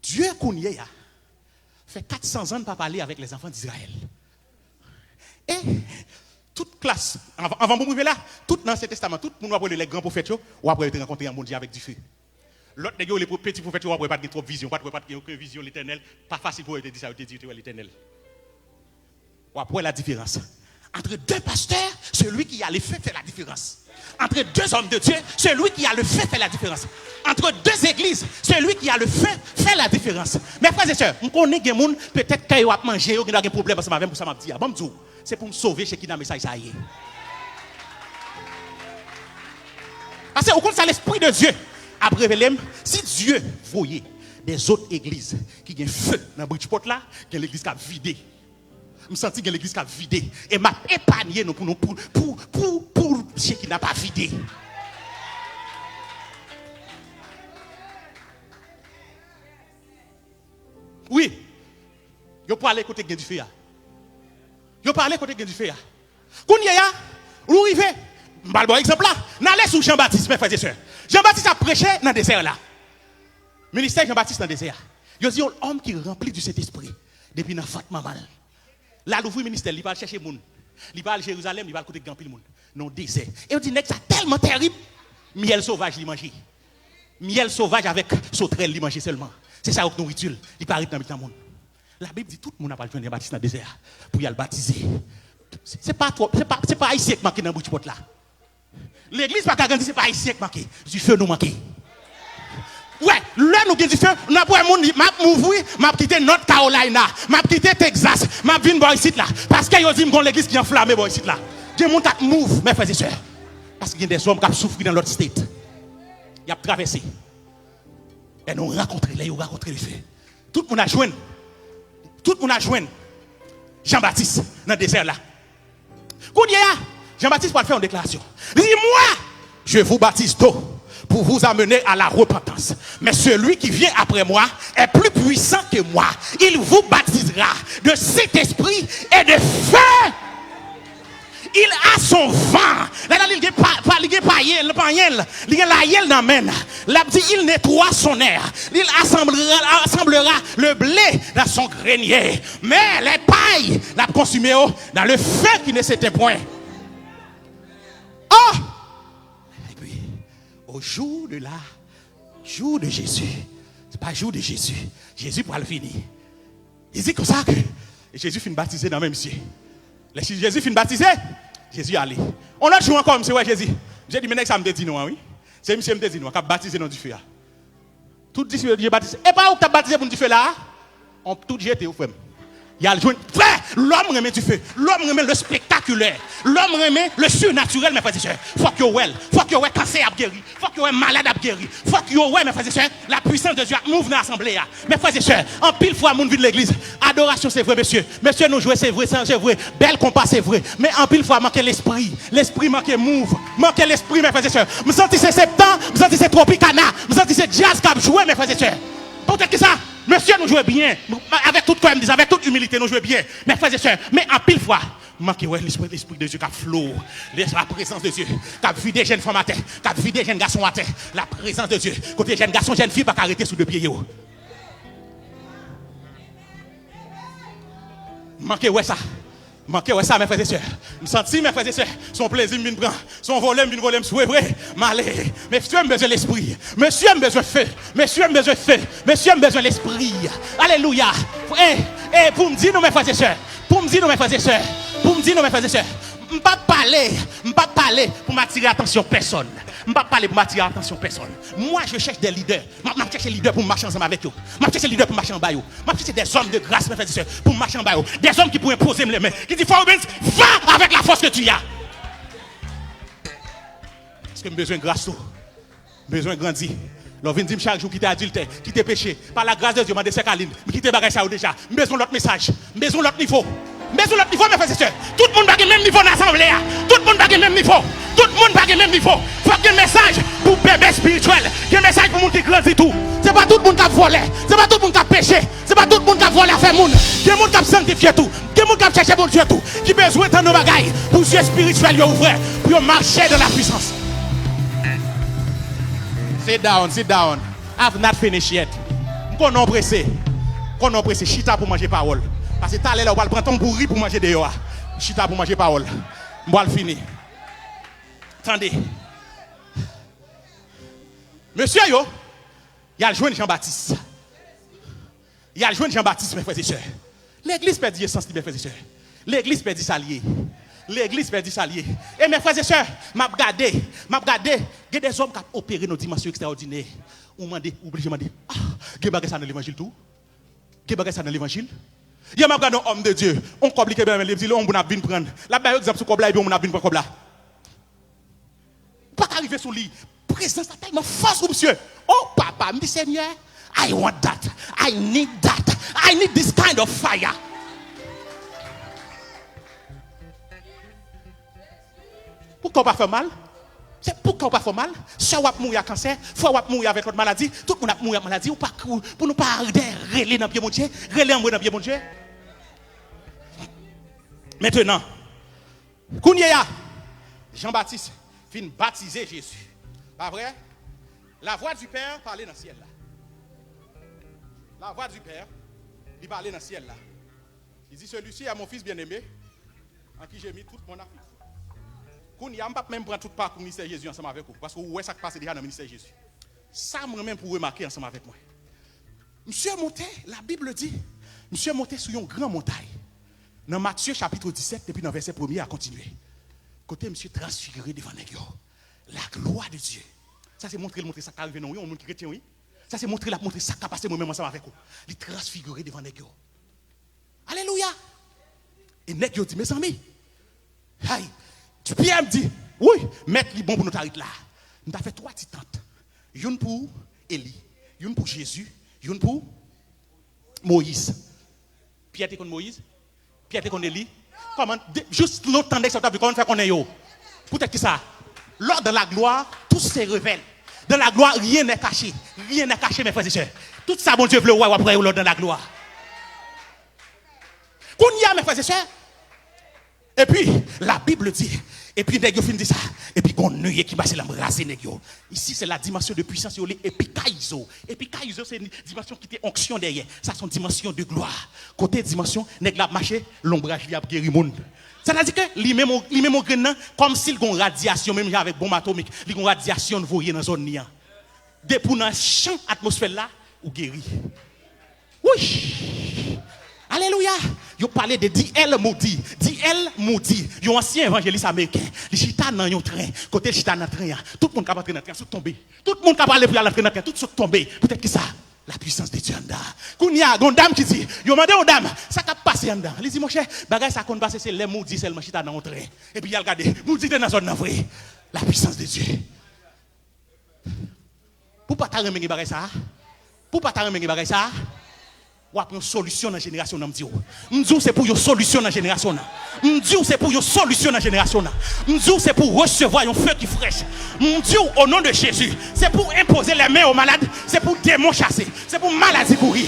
Dye kounye a fè kat san zan pa pale avèk lèzanfan d'Izrayèl. E tout klas, anvan, anvan pou m rive la, tout nan Ansyen Testaman, tout moun w ap rele lè gran pwofèt yo, w ap wè yo te rankontre yon Bondye avèk dife. Lòt nèg yo rele peti pwofèt yo, w ap wè pa t gen twòp vizyon, w ap wè pa t gen okenn vizyon Letènèl, pa fasil pou yo te di sa, yo te di yo te wè Letènèl. W ap wè la diferans. Entre deux pasteurs, celui qui a le feu fait la différence. Entre deux hommes de Dieu, celui qui a le feu fait la différence. Entre deux églises, celui qui a le feu fait la différence. Mes frères et sœurs, m konnen gen moun, petèt kè yo ap manje, yo gen dwa gen pwoblèm ansanm avè m pou sa m ap di a. Ban m di w, se pou m sove Chekina mesaj sa ye. Paske ou konn sa Lespri de Dye ap revele m, si Dye voye de zòt egliz ki gen fe nan Bridgeport la, gen legliz k ap vide. M santi gen legliz k ap vide. E m ap epanye nou pou nou, pou, pou, pou, pou Chekina pa vide. Wi. Yo prale kote k gen dife a. Yo prale kote k gen dife a. Kounye a, nou rive. M pral ba w egzanp la. N ale sou Jan Batis, mè frè e sè. Jan Batis ap preche nan dezè la. Ministè Jan Batis nan dezè a. Yo di yon òm ki ranpli di Sentespri depi nan vant manman l. L al ouvri ministè l, li pa al chèche moun. Li pa al Jerizalèm, li pa al kote k gen anpil moun. Nan yon dezè. E yo di nèg sa tèlman tèrib, myèl sovaj li manje. Myèl sovaj avèk sotrèl li manje sèlman. Se sa yo k nouriti l. Li pa ret nan mitan moun. Labib di tout moun ap al jwenn Jan Batis nan dezè a pou y al batize. Se, se pa twòp, se pa, se pa ayisyen k manke nan bridge pòt la. Legliz pa ka grandi, se pa ayisyen k manke. Dife nou manke. Wè, lè nou gen dife, n ap wè moun, m ap move wi, m ap kite North Carolina, m ap kite Texas, m ap vin bò isit la. Paske yo di m gon legliz ki anflame bò isit la. Gen moun k ap move, mè frè e sè. Paske gen dèzòm k ap soufri nan lòt state. Y ap travèse. Lè nou rankontre, lè yo rankontre le feu. Tout moun a jwenn. Tout moun a jwenn Jan Batis nan dezè la. Kounye a, Jan Batis pral fè yon deklarasyon. Li di, moi, je vous baptise d'eau pour vous amener à la repentance. Mais celui qui vient après moi est plus puissant que moi. Il vous baptisera de Saint-Esprit et de feu. Il a son vent. Lè li gen pa, pa, li gen payen, panyen l, li gen layen l nan men l. L ap di, il nettoie son air. Il assemblera, assemblera le blé dans son grenier. Men lè pay, l ap konsime yo dans le feu qui ne s'éteint point. Oh! Epi, au jour de la, jour de Jésus. Se pa jou de Jezi. Jezi pral vini. Li di konsa ke Jezi fin batize nan men misye. Lè si Jezi fin batize, Jezi ale. On lòt jou ankò, misye wè Jezi. Misye di, men nèg sa m te di nou an, wi. Se misye m te di nou an, k ap batize nan dife a. Tout disip yo di, Jezi batize. E pa ou k t ap batize pou n dife la a? On tout jete, wi, frè m. Y al jwenn. Frè, lòm renmen dife. Lòm renmen le spectaculaire. Lòm renmen le surnaturel, mè frè e sè. Fòk yo wè l. Fòk yo wè kansè ap geri. Fòk yo wè malad ap geri. Fòk yo wè, mè frè e sè, la puissance de Dieu ap move nan asanble a. Mè frè e sè, anpil fwa moun vin legliz. Adorasyon se vre, mesye. Mesye, nou jwe, se vre, se, se vre. Bèl konpa, se vre. Men anpil fwa manke lespri. Lespri manke move. Manke lespri, mè frè e sè. M santi se septan, m santi se Tropicana, m santi se djaz k ap jwe, mè frè e sè. Poutèt ki sa? Mesye, nou jwe byen. Avèk tout kè m di sa, avèk tout imilite, nou jwe byen. Mè frè e sè, men anpil fwa, manke wè lespri, lespri de Dye k ap flo. Lespri, la prezans de Dye k ap vide jèn fanm atè, k ap vide jèn gason atè. La prezans de Dye. Kote jèn gason, jèn fi pa ka rete sou de pye yo. Manke wè sa. Manke wè sa, mè frè e sè. M santi, mè frè e sè, se yon plezi m vin pran. Se yon vole m vin vole m sou vre. M ale. Mesye, m bezwen lespri. Mesye, m bezwen feu. Mesye, m bezwen feu. Mesye, m bezwen lespri. Alelouya. E, e, pou m di nou, mè frè e sè. Pou m di nou, mè frè e sè. Pou m di nou, mè frè e sè. M p ap pale. M p ap pale pou m atire atansyon pèsòn. M p ap pale pou m atire atansyon pèsòn. Moi, je cherche des leaders. M ap, m ap chèche lidè pou m mache ansanm avèk yo. M ap chèche lidè pou m mache anba yo. M ap chèche des hommes de grâce, mè frè e sè, pou m mache anba yo. Des hommes ki pou enpoze m lenmen. Ki di, Fò Rubens, va avec la force que tu as. Paske m bezwen gras ou. M bezwen grandi. Lè w vin di m chak jou kite adiltè, kite peche. Par la grâce de Dieu, mande sè Kalin, m kite bagay sa yo deja. M bezwen lòt mesaj. M bezwen lòt nivo. M bezwen lòt nivo, mè frè e sè. Tout moun pa gen menm nivo nan asanble a. Tout moun pa gen menm nivo. Tout moun pa gen menm nivo. Fòk gen mesaj pou bebe espirityèl. Gen mesaj pou moun ki grandi tou. Se pa tout moun k ap vòlè. Se pa tout moun k ap peche. Se pa tout moun k ap vòlè afè moun. Gen moun k ap sanktifye tou. Gen moun k ap chèche Bondye tou. Ki bezwen tann yon bagay pou zye espirityèl yo ouvè, pou yo mache dans la puissance. Sit down, sit down. I've not finished yet. M konnen w prese. M konnen w prese. Chita pou manje pawòl. Paske talè la, w pral pran tanbouri pou manje deyò a. Chita pou manje pawòl. M pral fini. Tande. Mesye yo, y al jwenn Jan Batis. Y al jwenn Jan Batis, mè frè e sè. Legliz pèdi esans li, mè frè e sè. Legliz pèdi sa l ye. Legliz pèdi sa l ye. E mè frè e sè, m ap gade, m ap gade, gen dèzòm k ap opere nan dimansyon ekstraòdinè. Ou mande, ou blije mande, ah, gen bagay sa nan levanjil tou? Gen bagay sa nan levanjil? Yè m ap gade yon òm de Dye, yon kòb li kenbe nan men l, li di l, yon moun ap vin pran l. L ap ba yo egzanp sou kòb la, epi yon moun ap vin pran kòb la. Ou pa ka rive sou li. Prezans la tèlman fò sou misye. Oh papa, m di, Senyè, I want that. I need that. I need this kind of fire. Pou kò pa fè mal. Se poukò w pa fè w mal? Sè w ap mouri ak kansè, frè w ap mouri avèk lòt maladi, tout moun ap mouri ak maladi, ou pa kou pou nou pa dèyè rele nan pye Bondye, rele anmwe nan pye Bondye. Mentnan, kounye a, Jan Batis fin batize Jezi. Pa vre? Lavwa di Pè pale nan syèl la. Lavwa di Pè, li pale nan syèl la. Li di, celui-ci est mon fils bien-aimé, en qui j'ai mis toute mon affection. Kounye a, m p ap menm pran tout pakou ministè Jezi ansanm avèk ou, paske ou wè sa k pase deja nan ministè Jezi. Sa m renmen pou w remake ansanm avèk mwen. Misye monte, la Bible dit, misye monte sou yon gran montay. Nan Matye chapit disèt, depi nan vèsè premye a kontinye. Kote misye transfigire devan nèg yo. La gloire de Dieu. Sa se montre l montre sa k ka rive nan yon moun ki kretyen, wi. Sa se montre l ap montre sa k ka pase mwen menm ansanm avèk ou. Li transfigire devan nèg yo. Alelouya! E nèg yo di, mezanmi, hay, Pyè di, wi, mèt, li bon pou nou ta ret la. Nou ta fè twa ti tant. Youn pou Eli, youn pou Jezi, youn pou Moyiz. Pyè te konn Moyiz? Pyè te konn Eli? Kòman, de- jis lontan nèg sa yo t ap viv, kòman n fè konnen yo? Poutèt ki sa? Lò dans la gloire, tout se révèle. Dans la gloire, rien n'est caché. Rien n'est caché, mes frères et sœurs. Tout sa Bondye vle w wè, w ap wè yo lò dans la gloire. Kounye a, mes frères et sœurs, epi, la Bible dit, epi nèg yo fin di sa, epi gon neye ki pase la, m raze nèg yo. Ici, c'est la dimension de puissance, yo rele epikaizo. Epikaizo, se yon dimansyon ki te onksyon dèyè. Sa se yon dimansyon de glwa. Kote dimansyon, nèg la ap mache, lonbraj li ap geri moun. Sètadi ke li menm, li menm yon grenn nan, kòmsi l gon radyasyon, menm jan avèk bonm atomik, li gon radyasyon l voye nan zòn li an. Depi w nan chan atmosfè l la, ou geri. Wouch! Alelouya! Yo pale de D L Moody. D L Moody, yon ansyen evanjelis ameriken. Li chita nan yon tren. Kote l chita nan tren an, tout moun k ap antre nan tren an sot tonbe. Tout moun k ap ale pou y al antre nan tren, tout sot tonbe. Poutèt ki sa? La puissance de Dieu anndan. Kounye a, gon dam ki di, yo mande yon dam, sa k ap pase anndan? Li di, monchè, bagay sa konn pase se lè Moody sèlman chita nan yon tren. Epi y al gade, Moody te nan zòn nan vre. La puissance de Dieu. Pou w pa ta renmen gen bagay sa a, pou w pa ta renmen gen bagay sa a, w ap yon solisyon nan jenerasyon nan, m di w. M di w se pou yon solisyon nan jenerasyon nan. M di w se pou yon solisyon nan jenerasyon nan. M di w se pou w resevwa yon fe ki frèch. M di w, o non de Jezi, se pou w enpoze lè men o malad, se pou demon chase, se pou maladi kouri.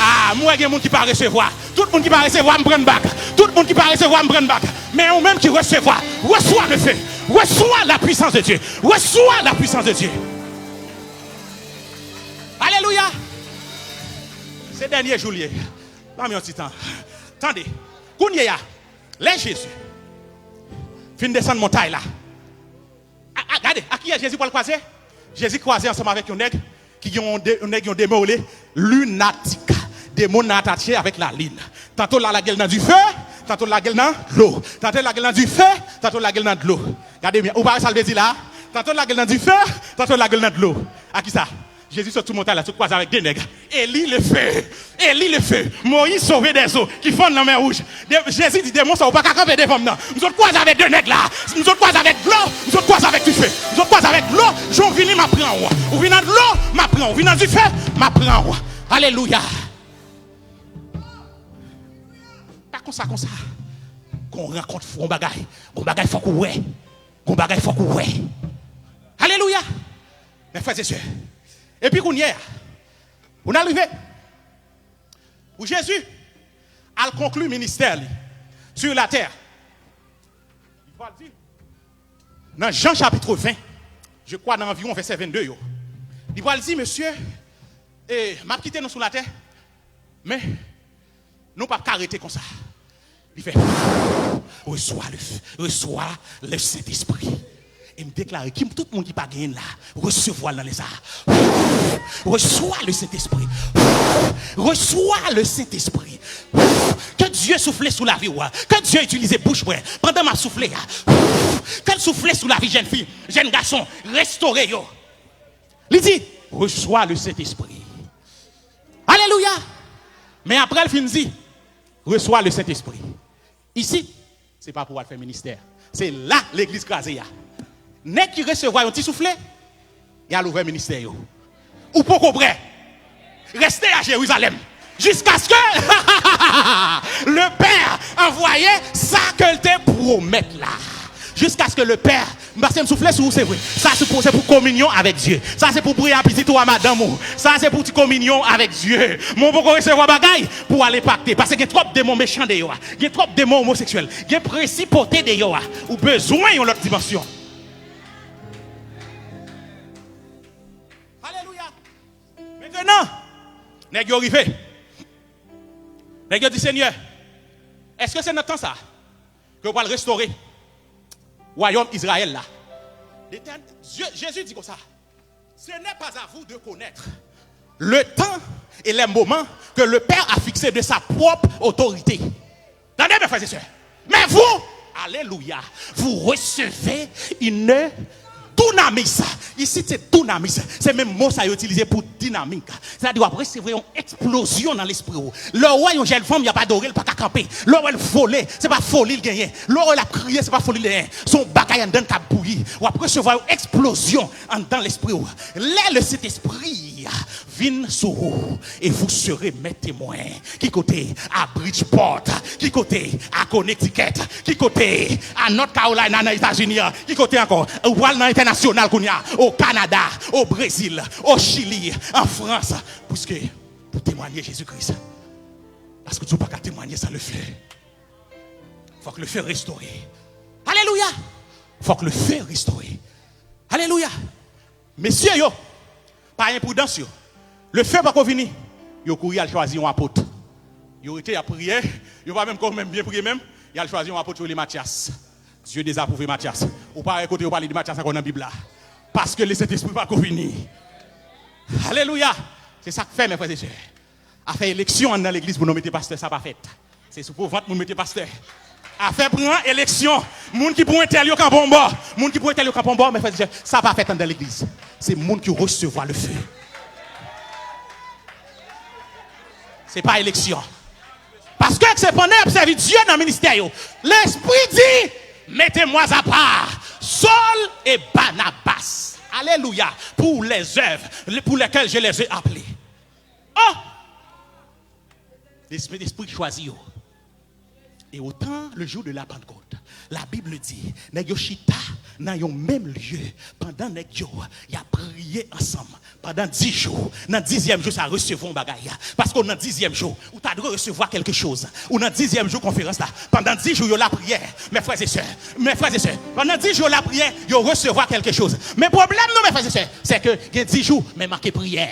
A, m wè gen moun ki pa resevwa. Tout moun ki pa resevwa, m pran bak. Tout moun ki pa resevwa, m pran bak. Men ou menm ki resevwa, resevwa le feu. Resevwa la puissance de Dieu. Resevwa la puissance de Dieu. Alelouya! Se dènye jou l ye. Ban m yon ti tan. Tande. Kounye a, lè Jezi fin desann montay la, a, a, gade, a kiyès Jezi pral kwaze? Jezi kwaze ansanm avèk yon nèg ki gen yon de-, yon nèg, yon demon rele lunatik. Demon nan atache avèk lalin. Tanto l al lage l nan dife, tanto l lage l nan dlo. Tanto l lage l nan dife, tanto l lage l nan dlo. Gade byen, ou pa wè sa l vle di la? Tanto l lage l nan dife, tanto l lage l nan dlo. A kisa? Jezi sot sou montay la, sot kwaze avèk de nèg. Eli le feu. Eli le feu. Moyiz sove dèzo ki fann Lanmè Wouj. De-, Jezi di, demon sa, ou pa ka kanpe devan m nan. M sot kwaze avèk de nèg la. M sot kwaze avèk dlo. M sot kwaze avèk dife. M sot kwaze avèk dlo. Jan w vini, m ap pran w. Ou vin nan dlo, m ap pran w. Ou vin nan dife, m ap pran w. Alelouya. Pa konsa, konsa. Gon rankont, gon bagay. Gon bagay fòk ou wè. Gon bagay fòk ou wè. Alelouya. Mes frères et sœurs. Epi kounye a, pou n al rive, pou Jezi al konkli ministè li sur la terre. Li pral di, nan Jan chapit ven, je crois nan anviwon vèsè vennde yo, li pral di, mesye, e, m ap kite nou sou latè, men nou p ap ka rete konsa. Li fè, reçois le, reçois le Saint-Esprit. E m deklare, ki tout moun ki pa genyen l la, resevwa l nan lè sa a. Reçois le Saint-Esprit. Reçois le Saint-Esprit. Ke Dye soufle sou lavi w. Ke Dye itilize bouch mwen pandan m ap soufle a. Ke l soufle sou lavi jèn fi, jèn gason, restore yo. Li di, reçois le Saint-Esprit. Alelouya. Men apre l fin di, reçois le Saint-Esprit. Isit, se pa pou w al fè ministè. Se la legliz kraze a. Nèg ki resevwa yon ti soufle, y al ouvè ministè yo. Ou poko prè. Reste a Jerizalèm. Jiskaske le Pè anvoye sa ke l te pwomèt la. Jiskaske le Pè, paske m soufle sou ou, se vre. Sa se pou, se pou kominyon avèk Dye. Sa se pou priyè a pitit ou a madanm ou. Sa se pou ti kominyon avèk Dye. Men w poko resevwa bagay pou w al enpakte. Paske gen twòp demon mechan deyò a. Gen twòp demon omoseksyèl. Gen prensipalite deyò a. Ou bezwen yon lòt dimansyon. Alelouya. Mentenan, nèg yo rive. Nèg yo di, Senyè, èske se nan tan sa a ke w pral restore wayòm Izrayèl la? Letèn-, Dye, Jezi di konsa, Ce n'est pas à vous de connaître le temps et les moments que le Père a fixé de sa propre autorité. Tande, mes frères et sœurs. Mais vous, alléluia, vous recevez une dunamis. Ici, c'est dunamis. Se menm mo sa yo itilize pou dinamik. Sètadi, w ap resevwa yon eksplozyon nan lespri w. Lè w wè yon jèn fanm, y ap adore l, pa ka kanpe. Lè w wè l vole, se pa foli l genyen. Lè w wè l ap kriye, se pa foli l genyen. Se yon bagay anndan l k ap bouyi. W ap resevwa yon eksplozyon anndan lespri w. Lè le Sentespri vin sou ou, et vous serez mes témoins. Ki kote? A Bridgeport. Ki kote? A Connecticut. Ki kote? A North Carolina, nan Etazini an. Ki kote ankò? Ou pral nan entènasyonal kounye a. O Kanada, o Brezil, o Chili, an Frans. Piske pou temwaye Jezi Kris. Paske ou pa ka temwaye san le feu. Fòk le feu restore. Alelouya! Fòk le feu restore. Alelouya! Mesye yo, pa enpridans yo, le feu pako vini. Yo kouri al chwazi yon apot. Yo rete, y ap priye. Yo pa menm ko menm byen priye menm. Y al chwazi yon apot, yo rele Matyas. Dye dezapwouve Matyas. Ou pa wè kote yo pale de Matyas ankò nan Bib la. Paske le Sentespri pako vini. Alelouya! Se sa k fè, mes frères et sœurs, afè eleksyon anndan legliz pou nou mete pastè, sa pa fèt. Se sou po vant moun mete pastè. Afè pran eleksyon, moun ki pou entèl yo kanpe yon bò, moun ki pou entèl yo kanpe yon bò, mes frères et sœurs, sa pa fèt anndan legliz. Se moun ki resevwa le feu. Se pa eleksyon. Paske se pandan y ap sèvi Dye nan ministè yo. Lespri di, mettez-moi à part Saul et Barnabas. Alelouya. Pour les œuvres pour lesquelles je les ai appelés. Oh! Lespri, Lespri chwazi yo. Et au temps, le jour de la Pentecôte, la Bible dit, nèg yo chita nan yon menm lye pandan nèg yo y ap priye ansanm pandan dis jou. Nan dizyèm jou sa, resevwa yon bagay. Paske w nan dizyèm jou, ou ta dwe resevwa quelque chose. Ou nan dizyèm jou konferans la. Pandan dis jou, yo lapriyè. Mes frères et sœurs, mes frères et sœurs, pandan dis jou, yo lapriyè, yo resevwa quelque chose. Men pwoblèm nou, mes frères et sœurs, se ke gen dis jou, men manke priyè.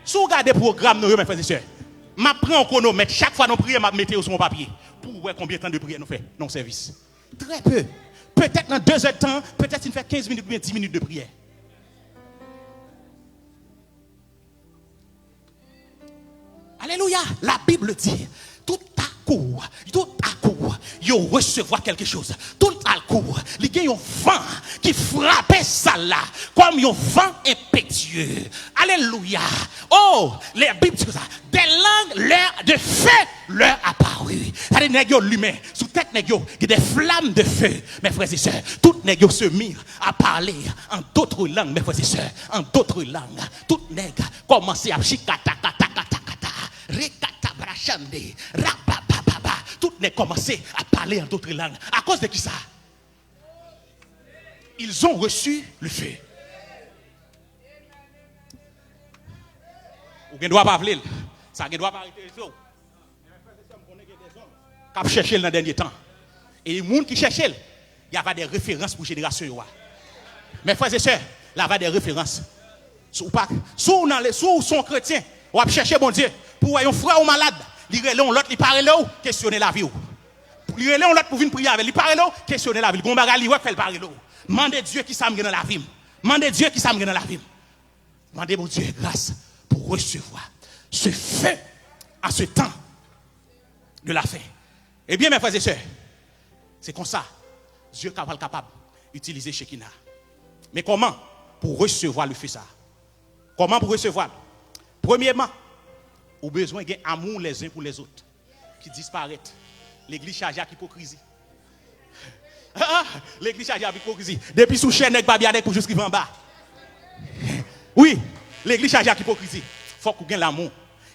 Si w gade pwogram nou yo, mes frères et sœurs, m ap pran yon kwonomèt. Chak fwa nou priye, m ap mete yo sou yon papye pou w wè konbyen tan de priyè nou fè nan yon sèvis. Très peu. Petèt nan de zè de tan, petèt si n fè kenz minit oubyen dis minit de priyè. Alelouya! La Bible dit, tout à coup, tout à coup, yo resevwa quelque chose. Tout à coup, li gen yon van ki frape sal la, kòm yon van enpetyeu. Alelouya! Oh, la Bible dit ça. Des langues leur de feu leur apparut. Sa vle di nèg yo limen. Sou tèt nèg yo, gen des flammes de feu. Mes frères et sœurs, tout nèg yo se mirent à parler en d'autres langues, mes frères et sœurs, en d'autres langues. Tout nèg kòmanse ap chikata, kata, kata, kata, rekata, brachande, rabababa. Tout nèg kòmanse ap pale en d'autres langues. Akoz de kisa? Ils ont reçu le feu. Ou gen dwa pa vle l. Sa gen dwa pa enterese w. K ap chèche l nan dènye tan. E moun ki chèche l, y a va de referans pou jenerasyon yo a. Mes frères et sœurs, la va de referans. Si w pa, si w nan le, si w se yon kretyen, w ap chèche Bondye, pou w wè yon frè w malad, li rele yon lòt, li pa rele w, kesyone lavi w. Li rele yon lòt pou vin priye avè l, li pa rele w, kesyone lavi l. Gon bagay li wè k fè l pa rele w. Mande Dye kisa m gen nan lavi m. Mande Dye kisa m gen nan lavi m. Mande Bondye gras pou resevwa ce feu en ce temps de la fin. Ebyen, mes frères et sœurs, se konsa Dye ka pral kapab itilize Chekina. Men kòman pou resevwa le feu sa? Kòman pou resevwa l? Premyeman, ou bezwen gen amour les uns pour les autres ki disparèt. Legliz chaje ak ipokrizi. Ah, legliz chaje ak ipokrizi. Depi sou chè nèg babyanèg pou jis rive anba. Wi, legliz chaje ak ipokrizi. Fòk ou gen lanmou.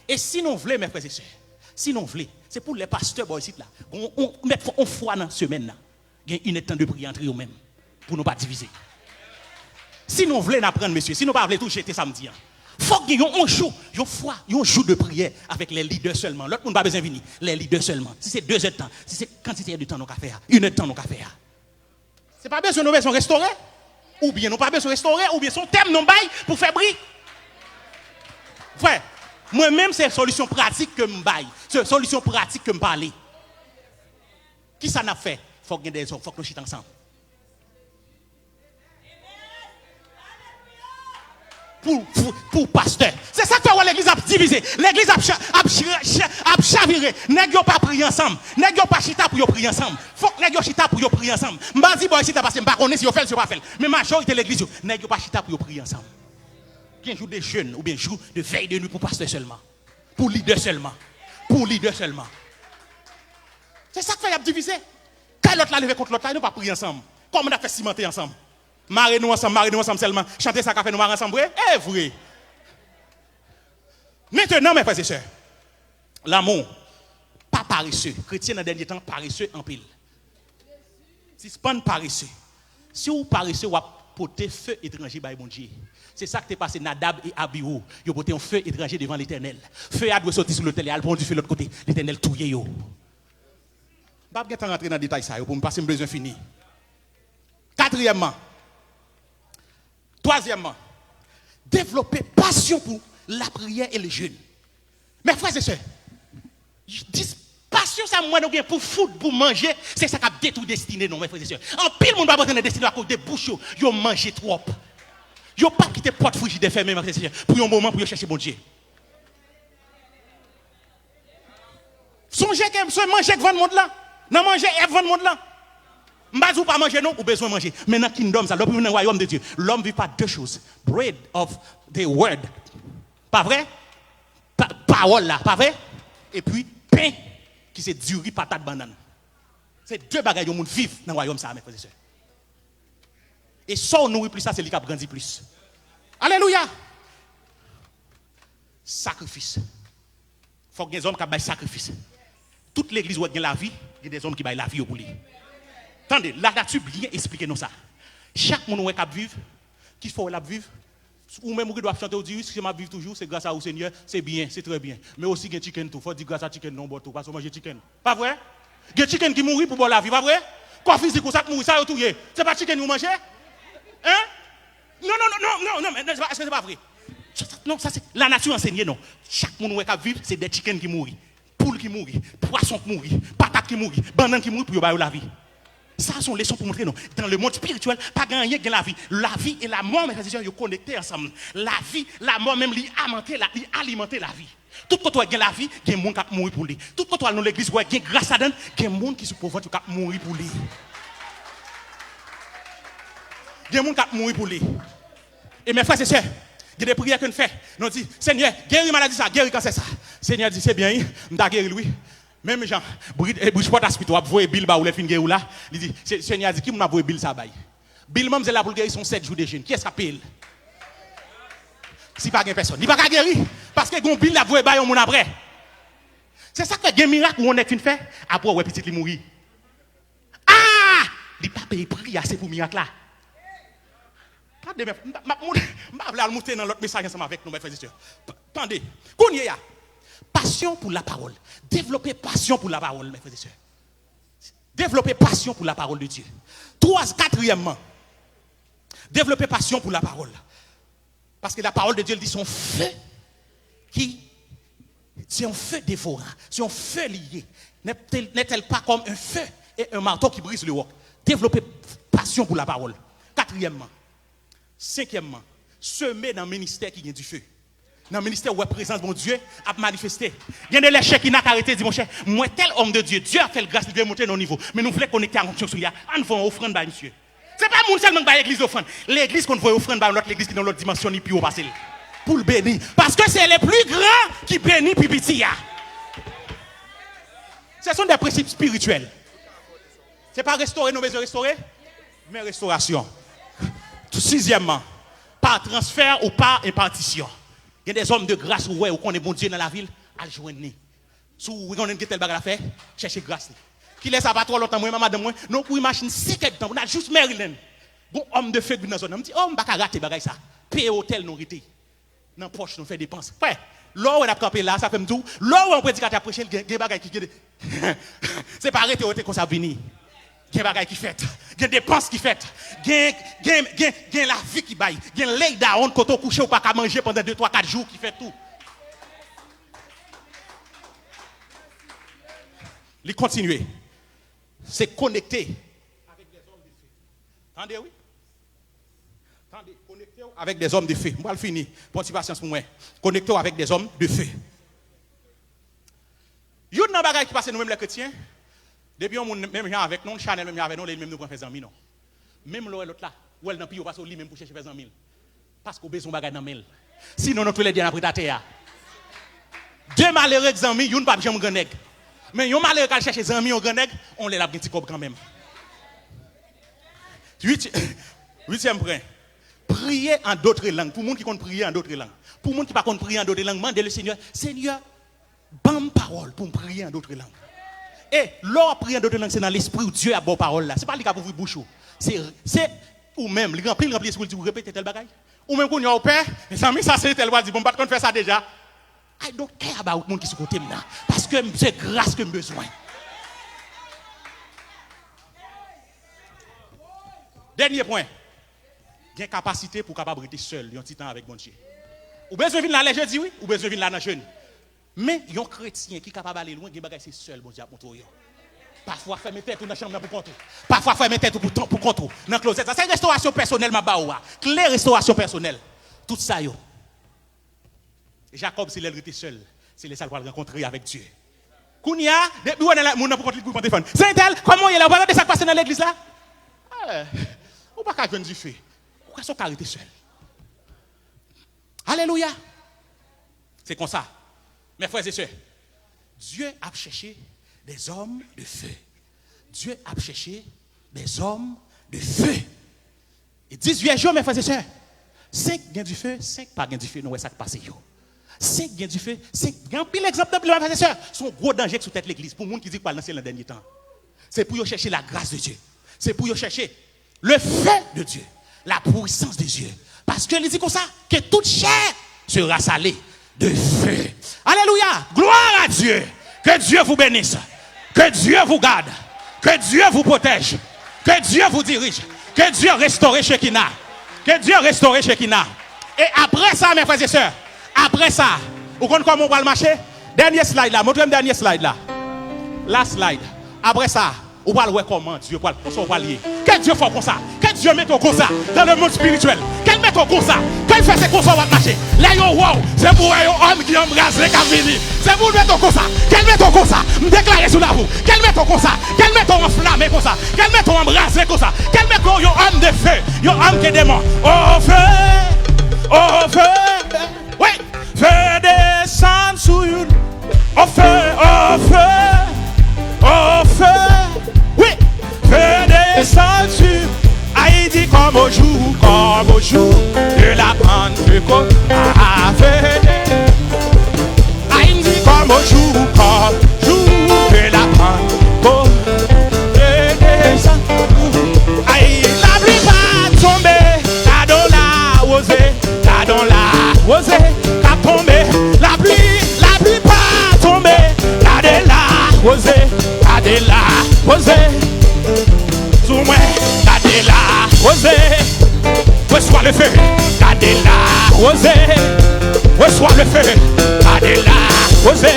E si nou vle, mes frères et sœurs, si nou vle, se pou lè pastè bò isit la, on, on, mèt fè on fwa nan semèn nan. Gen inèdtan de priyè antre yo menm, pou nou pa divize. Si nou vle, n aprann, mesye. Si nou pa vle tou, jete samdi an. Fòk gen yon, yon jou, yon fwa, yon jou de priyè avèk lè lidè sèlman. Lòt moun pa bezwen vini. Lè lidè sèlman. Si se de zèdtan, si se kantite èdtan nou ka fè a, inèdtan nou ka fè a. Se pa bezwen nou bezwen restore, oubyen nou pa bezwen restore, oubyen se yon tèm nou bay pou fè bri. Frè, mwen menm se solisyon pratik ke m bay. Se solisyon pratik ke m pale. Kisa n ap fè? Fòk gen de zòm, fòk nou chita ansanm. Pou, pou, pou pastè. Se sa k fè w wè legliz ap divize. Legliz ap, cha- ap, ch- ch- ap chavire. Nèg yo pa priye ansanm. Nèg yo pa chita pou yo priye ansanm. Fòk nèg yo chita pou yo priye ansanm. M pa di bò isit la paske m pa konnen si yo fè l, si yo pa fè l. Men majorite legliz yo, nèg yo pa chita pou yo priye ansanm. Gen jou de jèn oubyen jou de vèy de nwi pou pastè sèlman. Pou lidè sèlman. Pou lidè sèlman. Se sa k fè y ap divize. Kay lòt la leve kont lòt la, nou pa priye ansanm. Kòman n ap fè simante ansanm? Mare nou ansanm, mare nou ansanm sèlman. Chante sa ka fè nou mare ansanm vre? E vre. Mentenan, mè frè e sè, lanmou, pa parese. Kretyen nan dènye tan parese anpil. Sispann parese. Si w parese, w ap pote fe etranje bay Bondye. Se sa k te pase Nadab e Abiwo. Yo pote yon fe etranje devan Letènèl. Fe a dwe soti sou lotèl e al pran yon dife lòt kote. Letènèl touye yo. M p ap gen tan rantre nan detay sa yo pou m, paske m bezwen fini. Katriyèmman, twazyèmman, devlope pasyon pou lapriyè e lejèn. Mè frè e sè, dis- pasyon sa m wè nou gen pou fout, pou manje, se sa k ap detwi destine nou, mè frè e sè. Anpil moun p ap rantre nan destine yo akoz de bouch yo, yo manje twòp. Yo p ap kite pòt frijidè fèmen, mè frè e sè, pou yon moman pou yo chèche Bondye. Sonje ke se manje k vann mond lan. Nan manje, Èv vann mond lan. M pa di w pa manje non, ou bezwen manje. Men nan kingdom sa, lè w vin nan wayòm de Dye, l'homme vit par deux choses. Bread of the word. Pa vre? Pa- pawòl la, pa vre? Epi pen ki se diri, patat, bannann. Se de bagay yon moun viv nan wayòm sa a, mè frè e sè. E sa w nouri plis la, se li k ap grandi plis. Alelouya! Sakrifis. Fòk gen zòm k ap bay sakrifis. Tout legliz ou wè k gen lavi, gen de zòm ki bay lavi yo pou li. Tande, lanati byen esplike nou sa. Chak moun ou wè k ap viv, ki fè w wè l ap viv, ou menm ou gen dwa ap chante, ou di, "Wi, si m ap viv toujou, se gras a ou, Senyè, se byen, se trè byen." Men osi gen chicken tou, fò w di gras a chicken nan yon bò tou, paske w manje chicken. Pa vre? Gen chicken ki mouri pou ba w lavi, pa vre? Kò fizik ou sa k mouri, sa yo touye. Se pa chicken yo manje? Hein? Non, non, non, non, non, non, men, non, se pa, èske se pa vre? Sa, sa, non, sa se lanati ansenye nou. Chak moun ou wè k ap viv, se de chicken ki mouri. Poul ki mouri, pwason ki mouri, patat ki mouri, bannann ki mouri pou yo ba yo lavi. Sa se yon leson pou montre nou. Dans le monde spirituel, pa gen anyen ki gen lavi. Lavi e lamò, mè frè e sè, yo konekte ansanm. Lavi, lamò menm, li amante, la, li alimante lavi. Tout kote w gen lavi, gen moun k ap mouri pou li. Tout kote w al nan legliz, w gen gras ladan, gen moun ki sou po vant yo k ap mouri pou li. Gen moun k ap mouri pou li. E men frè e sè, gen de priyè ke n fè. Nou di, "Senyè, geri maladi sa, geri kansè sa." Senyè di, "Se byen, wi, m ta geri l, wi." Menm jan, Brid- eh, Bridgeport Hospital ap voye bil ba ou lè l fin geri w la. Li di, "Se- Senyè a di, ki moun m ap voye bil sa bay?" Bil manmzèl la pou l geri se yon sèt jou de jèn. Kiyès k ap peye l? Si pa gen pèsòn, li pa ka geri. Paske gen yon bil l ap voye bay yon moun apre. Se sa k fè gen mirak ou yon nèg fin fè, apre w wè pitit li mouri. Ah! Li pa peye pri a, se pou mirak la. Tande, men, m, m ap moun- m pa vle al moute nan lòt mesaj ansanm avèk nou, mè frè e sè. P- Tande, kounye a, pasyon pou lapawòl. Devlope pasyon pou lapawòl, mè frè e sè. Devlope pasyon pou lapawòl de Dye. Twa, katriyèmman, devlope pasyon pou lapawòl. Paske lapawòl de Dye, li di, se yon fe ki, se yon fe devoran, se yon fe li ye. N'est-elle pas comme un feu et un marteau qui brise le roc? Devlope pasyon pou lapawòl. Katriyèmman, senkyèmman, seme nan ministè ki gen dife. Nan ministè, ou wè prezans Bondye ap manifeste. Gen de lè Shekinah ka rete di, "Monchè, m wè tèl òm de Dye, Dye ap fè l gras, li demonte nan yon nivo. Men nou vle konekte ak onksyon sou li a, ann voye yon ofrann bay misye." Se pa moun sèlman k bay legliz ofrann. Legliz konn voye ofrann bay yon lòt legliz ki nan lòt dimansyon, li pi wo pase l. Pou l beni. Paske se le pli gran ki beni pi piti a. Se sont des principes spirituels. Se pa restore nou bezwen restore, men restorasyon. Sizyèmman, pa transfè ou pa enpatisyon. Gen de zòm de gras ou wè, ou konnen Bondye nan lavi l, al jwenn li. Si w konnen gen tèl bagay l ap fè, chèche gras li. Kilè sa pa twò lontan, mwen, madanm mwen, nou kouri machin senk èdtan pou n al jis Maryland. Gon òm de fe k vin nan zòn nan. M di, oh, m pa ka rate bagay sa. Peye otèl nou rete. Nan pòch nou fè depans. Frè, lè w wè n ap kanpe la, sa fè m di w, lè w wè yon predikatè ap preche, l gen, gen bagay ki gen. Se pa rete, rete konsa ap vini. Gen bagay ki fèt. Gen depans ki fèt. Gen, gen, gen, gen lavi ki bay. Gen lay down kote w kouche, ou pa ka manje pandan de, twa, kat jou ki fèt tou. Li kontinye. Se konekte. Tande, wi. Tande, konekte w avèk dèzòm de fe. M pral fini. Pran ti pasyans pou mwen. Konekte w avèk dèzòm de fe. Youn nan bagay ki pase nou menm lè kretyen, depi yon moun menm jan avèk nou, chanèl menm jan avèk nou, li menm nou pran fè zanmi nou. Menm lè w wè lòt la, w wè l nan pi wo pase w li menm pou chèche fè zanmi l. Paske w bezwen yon bagay nan men l. Sinon, nou toulède n ap ret atè a. De malere k zanmi, youn p ap janm grannèg. Men yon malere k al chèche zanmi yon grannèg, on lè l ap gen ti kòb kanmenm. Uit, uityèm pwen. Priye an dotre lang. Pou moun ki konn priye an dotre lang. Pou moun ki pa konn priye an dotre lang, mande le Senyè, Senyè, ban m pawòl pou m priye an dotre lang. E lè w ap priye an dotre lang, se nan lespri w Dye ap ba w pawòl la. Se pa li k ap ouvri bouch ou. Se, se ou menm. Li ranpli, li ranpli lespri w, li di w repete tèl bagay. Ou menm kounye a w pè, mezanmi, sa se tèl pral di, bon, m pa t konn fè sa deja. I don't care about moun ki sou kote m nan. Paske m, se gras ke m bezwen. Dènye pwen. Gen kapasite pou w kapab rete sèl yon ti tan avèk Bondye. Ou bezwen vin la lè jedi, wi. Ou bezwen vin la nan jèn. Men, yon kretyen ki kapab ale lwen, gen bagay se sèl Bondye ap montre w yo. Pafwa, fèmen tèt ou nan chanm nan pou kont ou. Pafwa, fèmen tèt ou pou, pou kont ou. Nan klozèt la. Se restorasyon pèsonèl m ap ba ou a. Kle restorasyon pèsonèl. Tout sa yo. Jakòb, se lè l rete sèl. Se lè sa l pral rankontre avèk Dye. Kounye a, depi w wè nan la, moun nan pou kont li, pou pran telefòn. Se entèl, kòman w ye la? Ou pa tande sa k pase nan legliz la? Eh, ou pa ka jwenn dife. Ou ka, sa w ka rete sèl. Alelouya! Se konsa, mes frères et sœurs, Dieu ap chèche des hommes de feu. Dieu ap chèche des hommes de feu. E dis vyèj yo, mes frères et sœurs, senk gen dife, senk pa gen dife, nou wè sa k pase yo. Senk gen dife, senk gen anpil egzanp nan Bib la, mes frères et sœurs. Se yon gwo danje k sou tèt legliz pou moun ki di k pral nan syèl nan dènye tan. Se pou yo chèche la grâce de Dieu. Se pou yo chèche le feu de Dieu, la puissance de Dieu. Paske li di konsa, que toute chair sera salée de feu. Alelouya! Gloire à Dieu! Que Dieu vous bénisse. Que Dieu vous garde. Que Dieu vous protège. Que Dieu vous dirige. Que Dieu restaure Shekinah. Que Dieu restaure Shekinah. E apre sa, mes frères et sœurs, apre sa, ou konn kòman w pral mache? Dènye slide la, montre m dènye slide la. Last slide. Apre sa, ou pral wè kòman Dye pral, konsa w pral ye. Ke Dye fè w konsa. Ke Dye mete w konsa dans le monde spirituel. Ke l mete w konsa. Ke l fè se konsa w ap mache. Lè yo wè w, se pou wè yon òm ki anbraze k ap vini. Se pou l mete w konsa. Ke l mete w konsa. M deklare sou lavi w. Ke l mete w konsa. Ke l mete w anflame konsa. Ke l mete w anbraze konsa. Ke l mete w yon homme de feu. Yon homme que des morts. Au feu. Au feu. Wi. Feu desann sou youn. Au feu, au feu, au feu. Wi. Feu desann sou. Ay di comme au jour, comme au jour de la Pentecôte. Ah, feu. Ay di comme au jour, comme jour de la Pentecôte. Feu desann. Ay, lapli pa tonbe, gade w la, woze. Gade w la, woze, k ap tonbe. Lapli, lapli pa tonbe. Gade la, woze, gade la, woze. Sou mwen, gade la, woze. Reswa le feu. Gade la, woze. Reswa le feu. Gade la, woze.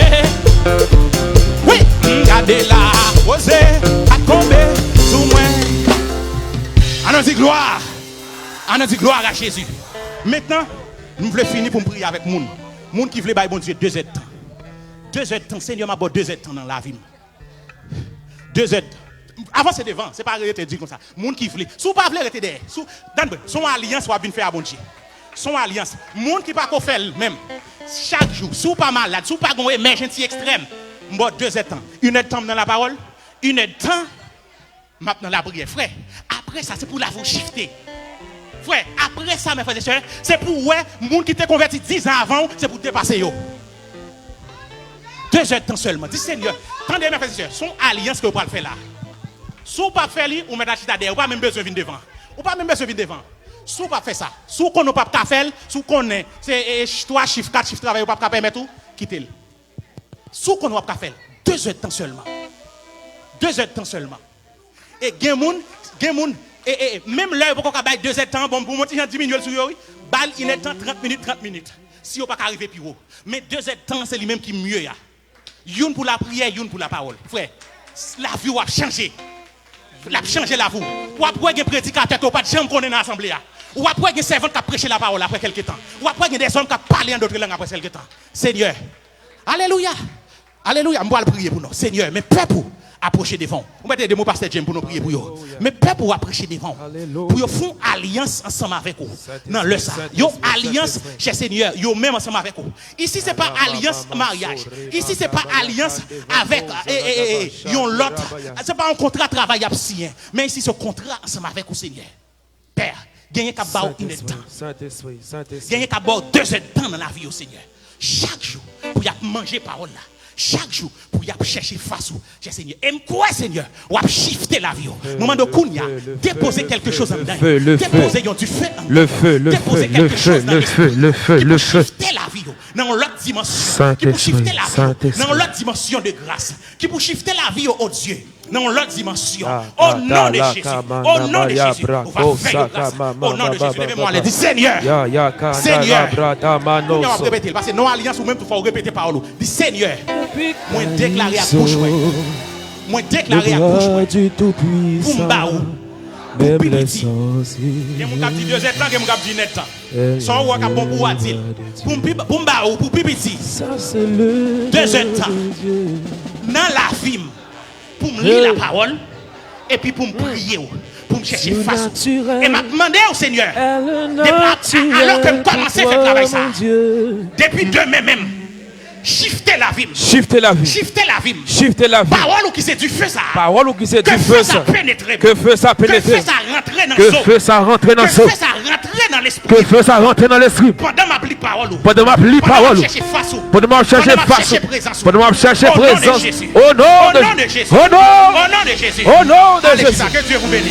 Wi, gade la, woze. K ap tonbe sou mwen. Ann di glwa. Ann di glwa a Jezi. Mentnan, m vle fini pou m priye avèk moun. Moun ki vle bay Bondye de zèdtan. De zèdtan, Senyè, m ap ba w de zèdtan nan lavi m. De zèdtan. Avanse devan, se pa rete di konsa. Moun ki vle. Si w pa vle, rete dèyè. Si w, tann byen, se yon alyans w ap vin fè a Bondye. Se yon alyans. Moun ki pako fè l menm, chak jou, si w pa malad, si w pa gen yon emergency ekstrèm, m ba w de zèdtan. Inèdtan m nan lapawòl, inèdtan m ap nan lapriyè. Frè, apre sa, se pou lavi w chifte. Frè, apre sa, mes frères et sœurs, se pou w wè moun ki te konvèti diz an avan w, se pou w depase yo. De zèdtan sèlman. Di, Senyè, tande, mè frè e sè, se yon alyans ke w pral fè la. Si w p ap fè li, ou mèt al chita dèyè. Ou pa menm bezwen vin devan. Ou pa menm bezwen vin devan. Si w p ap fè sa, si w konnen w p ap ka fè l, si w konnen se e, e, twa chif, kat chif travay ou p ap ka pèmèt ou, kite l. Si w konnen w ap ka fè l, de zèdtan sèlman. De zèdtan sèlman. E gen moun, gen moun, e, e, e, menm lè yo poko ka bay de zèdtan an, bon, pou mwen ti jan diminye l sou yo, wi. Ba l inèdtan, trant minit, trant minit. Si yo pa ka rive pi wo. Men de zèdtan an, se li menm ki mye a. Youn pou lapriyè, youn pou lapawòl. Frè, lavi w ap chanje. L ap chanje lavi w. W ap wè gen predikatè ke w pa t janm konnen nan asanble a. W ap wè gen sèvant k ap preche lapawòl apre kèlke tan. W ap wè gen dèzòm k ap pale an dòt lang apre kèlke tan. Senyè, alelouya! Alelouya, m pral priye pou nou. Senyè, men pèp ou apwoche devan w. Ou mèt ede m, pastè James, pou nou priye pou yo. Men pèp ou apwoche devan w. Pou yo fè yon alyans ansanm avèk ou nan lè sa. Yon alyans, chè Senyè, yo menm ansanm avèk ou. Isi se pa alyans maryaj. Isi se pa alyans avèk e, e, e, e, yon lòt. Se pa yon kontra travay y ap siyen. Men isi se yon kontra ansanm avèk ou, Senyè. Pè, genyen k ap ba w inèdtan. Genyen k ap ba w dezèdtan nan lavi yo, Senyè. Chak jou, pou y ap manje pawòl la. Chak jou, pou y ap chèche fas ou, chè Senyè. E m kwè, Senyè, w ap chifte lavi yo. Nou mande w kounye a, depoze kèlke choz anndan yo. Depoze yon dife anndan yo. Depoze kèlke choz nan lespri ki pou chifte lavi yo nan yon lòt dimansyon. Ki pou chifte lavi yo nan yon lòt dimansyon de gras. Ki pou chifte lavi yo, o Dye. Nan yon lòt dimansyon. O non de Jezi. O non de Jezi. Ou va fè yo gras. O non de Jezi. Leve men w anlè. Di, Senyè. Senyè. Kounye a w ap repete l. Paske nan alyans ou menm tou fò w repete pawòl ou. Di, Senyè. Mwen deklare ak bouch mwen. Mwen deklare ak bouch mwen. Pou m ba ou. Pou pi piti. Gen moun k ap di dezèdtan, gen moun k ap di inèdtan. Sa w wè k ap bon pou ou a, di l. Pou m pi, pou m ba ou, pou pi piti. Dezèdtan. Nan lavi m. Pou m li lapawòl, epi pou m priye w, pou m chèche fas ou. E m ap mande w, Senyè, depi a, alò ke m kòmanse fè travay sa, depi demen menm, chifte lavi m. Chifte lavi m. Chifte lavi m. Chifte lavi m. Pawòl ou ki se dife sa. Pawòl ou ki se dife sa. Ke fè sa penetre m. Ke fè sa penetre m. Ke fè sa rantre nan zo. Ke fè sa rantre nan zo. Ke fè sa rantre nan lespri. Ke fè sa rantre nan lespri m. Pandan m ap li pawòl ou. Pandan m ap li pawòl ou. Pandan m ap chèche fas ou. Pandan m ap chèche fas ou. Pandan m ap chèche prezans ou. Pandan m ap chèche prezans ou. O non de Jezi. O non de Jezi. O non de Jezi. O non de Jezi. Ale chita, ke Dye vous bénisse.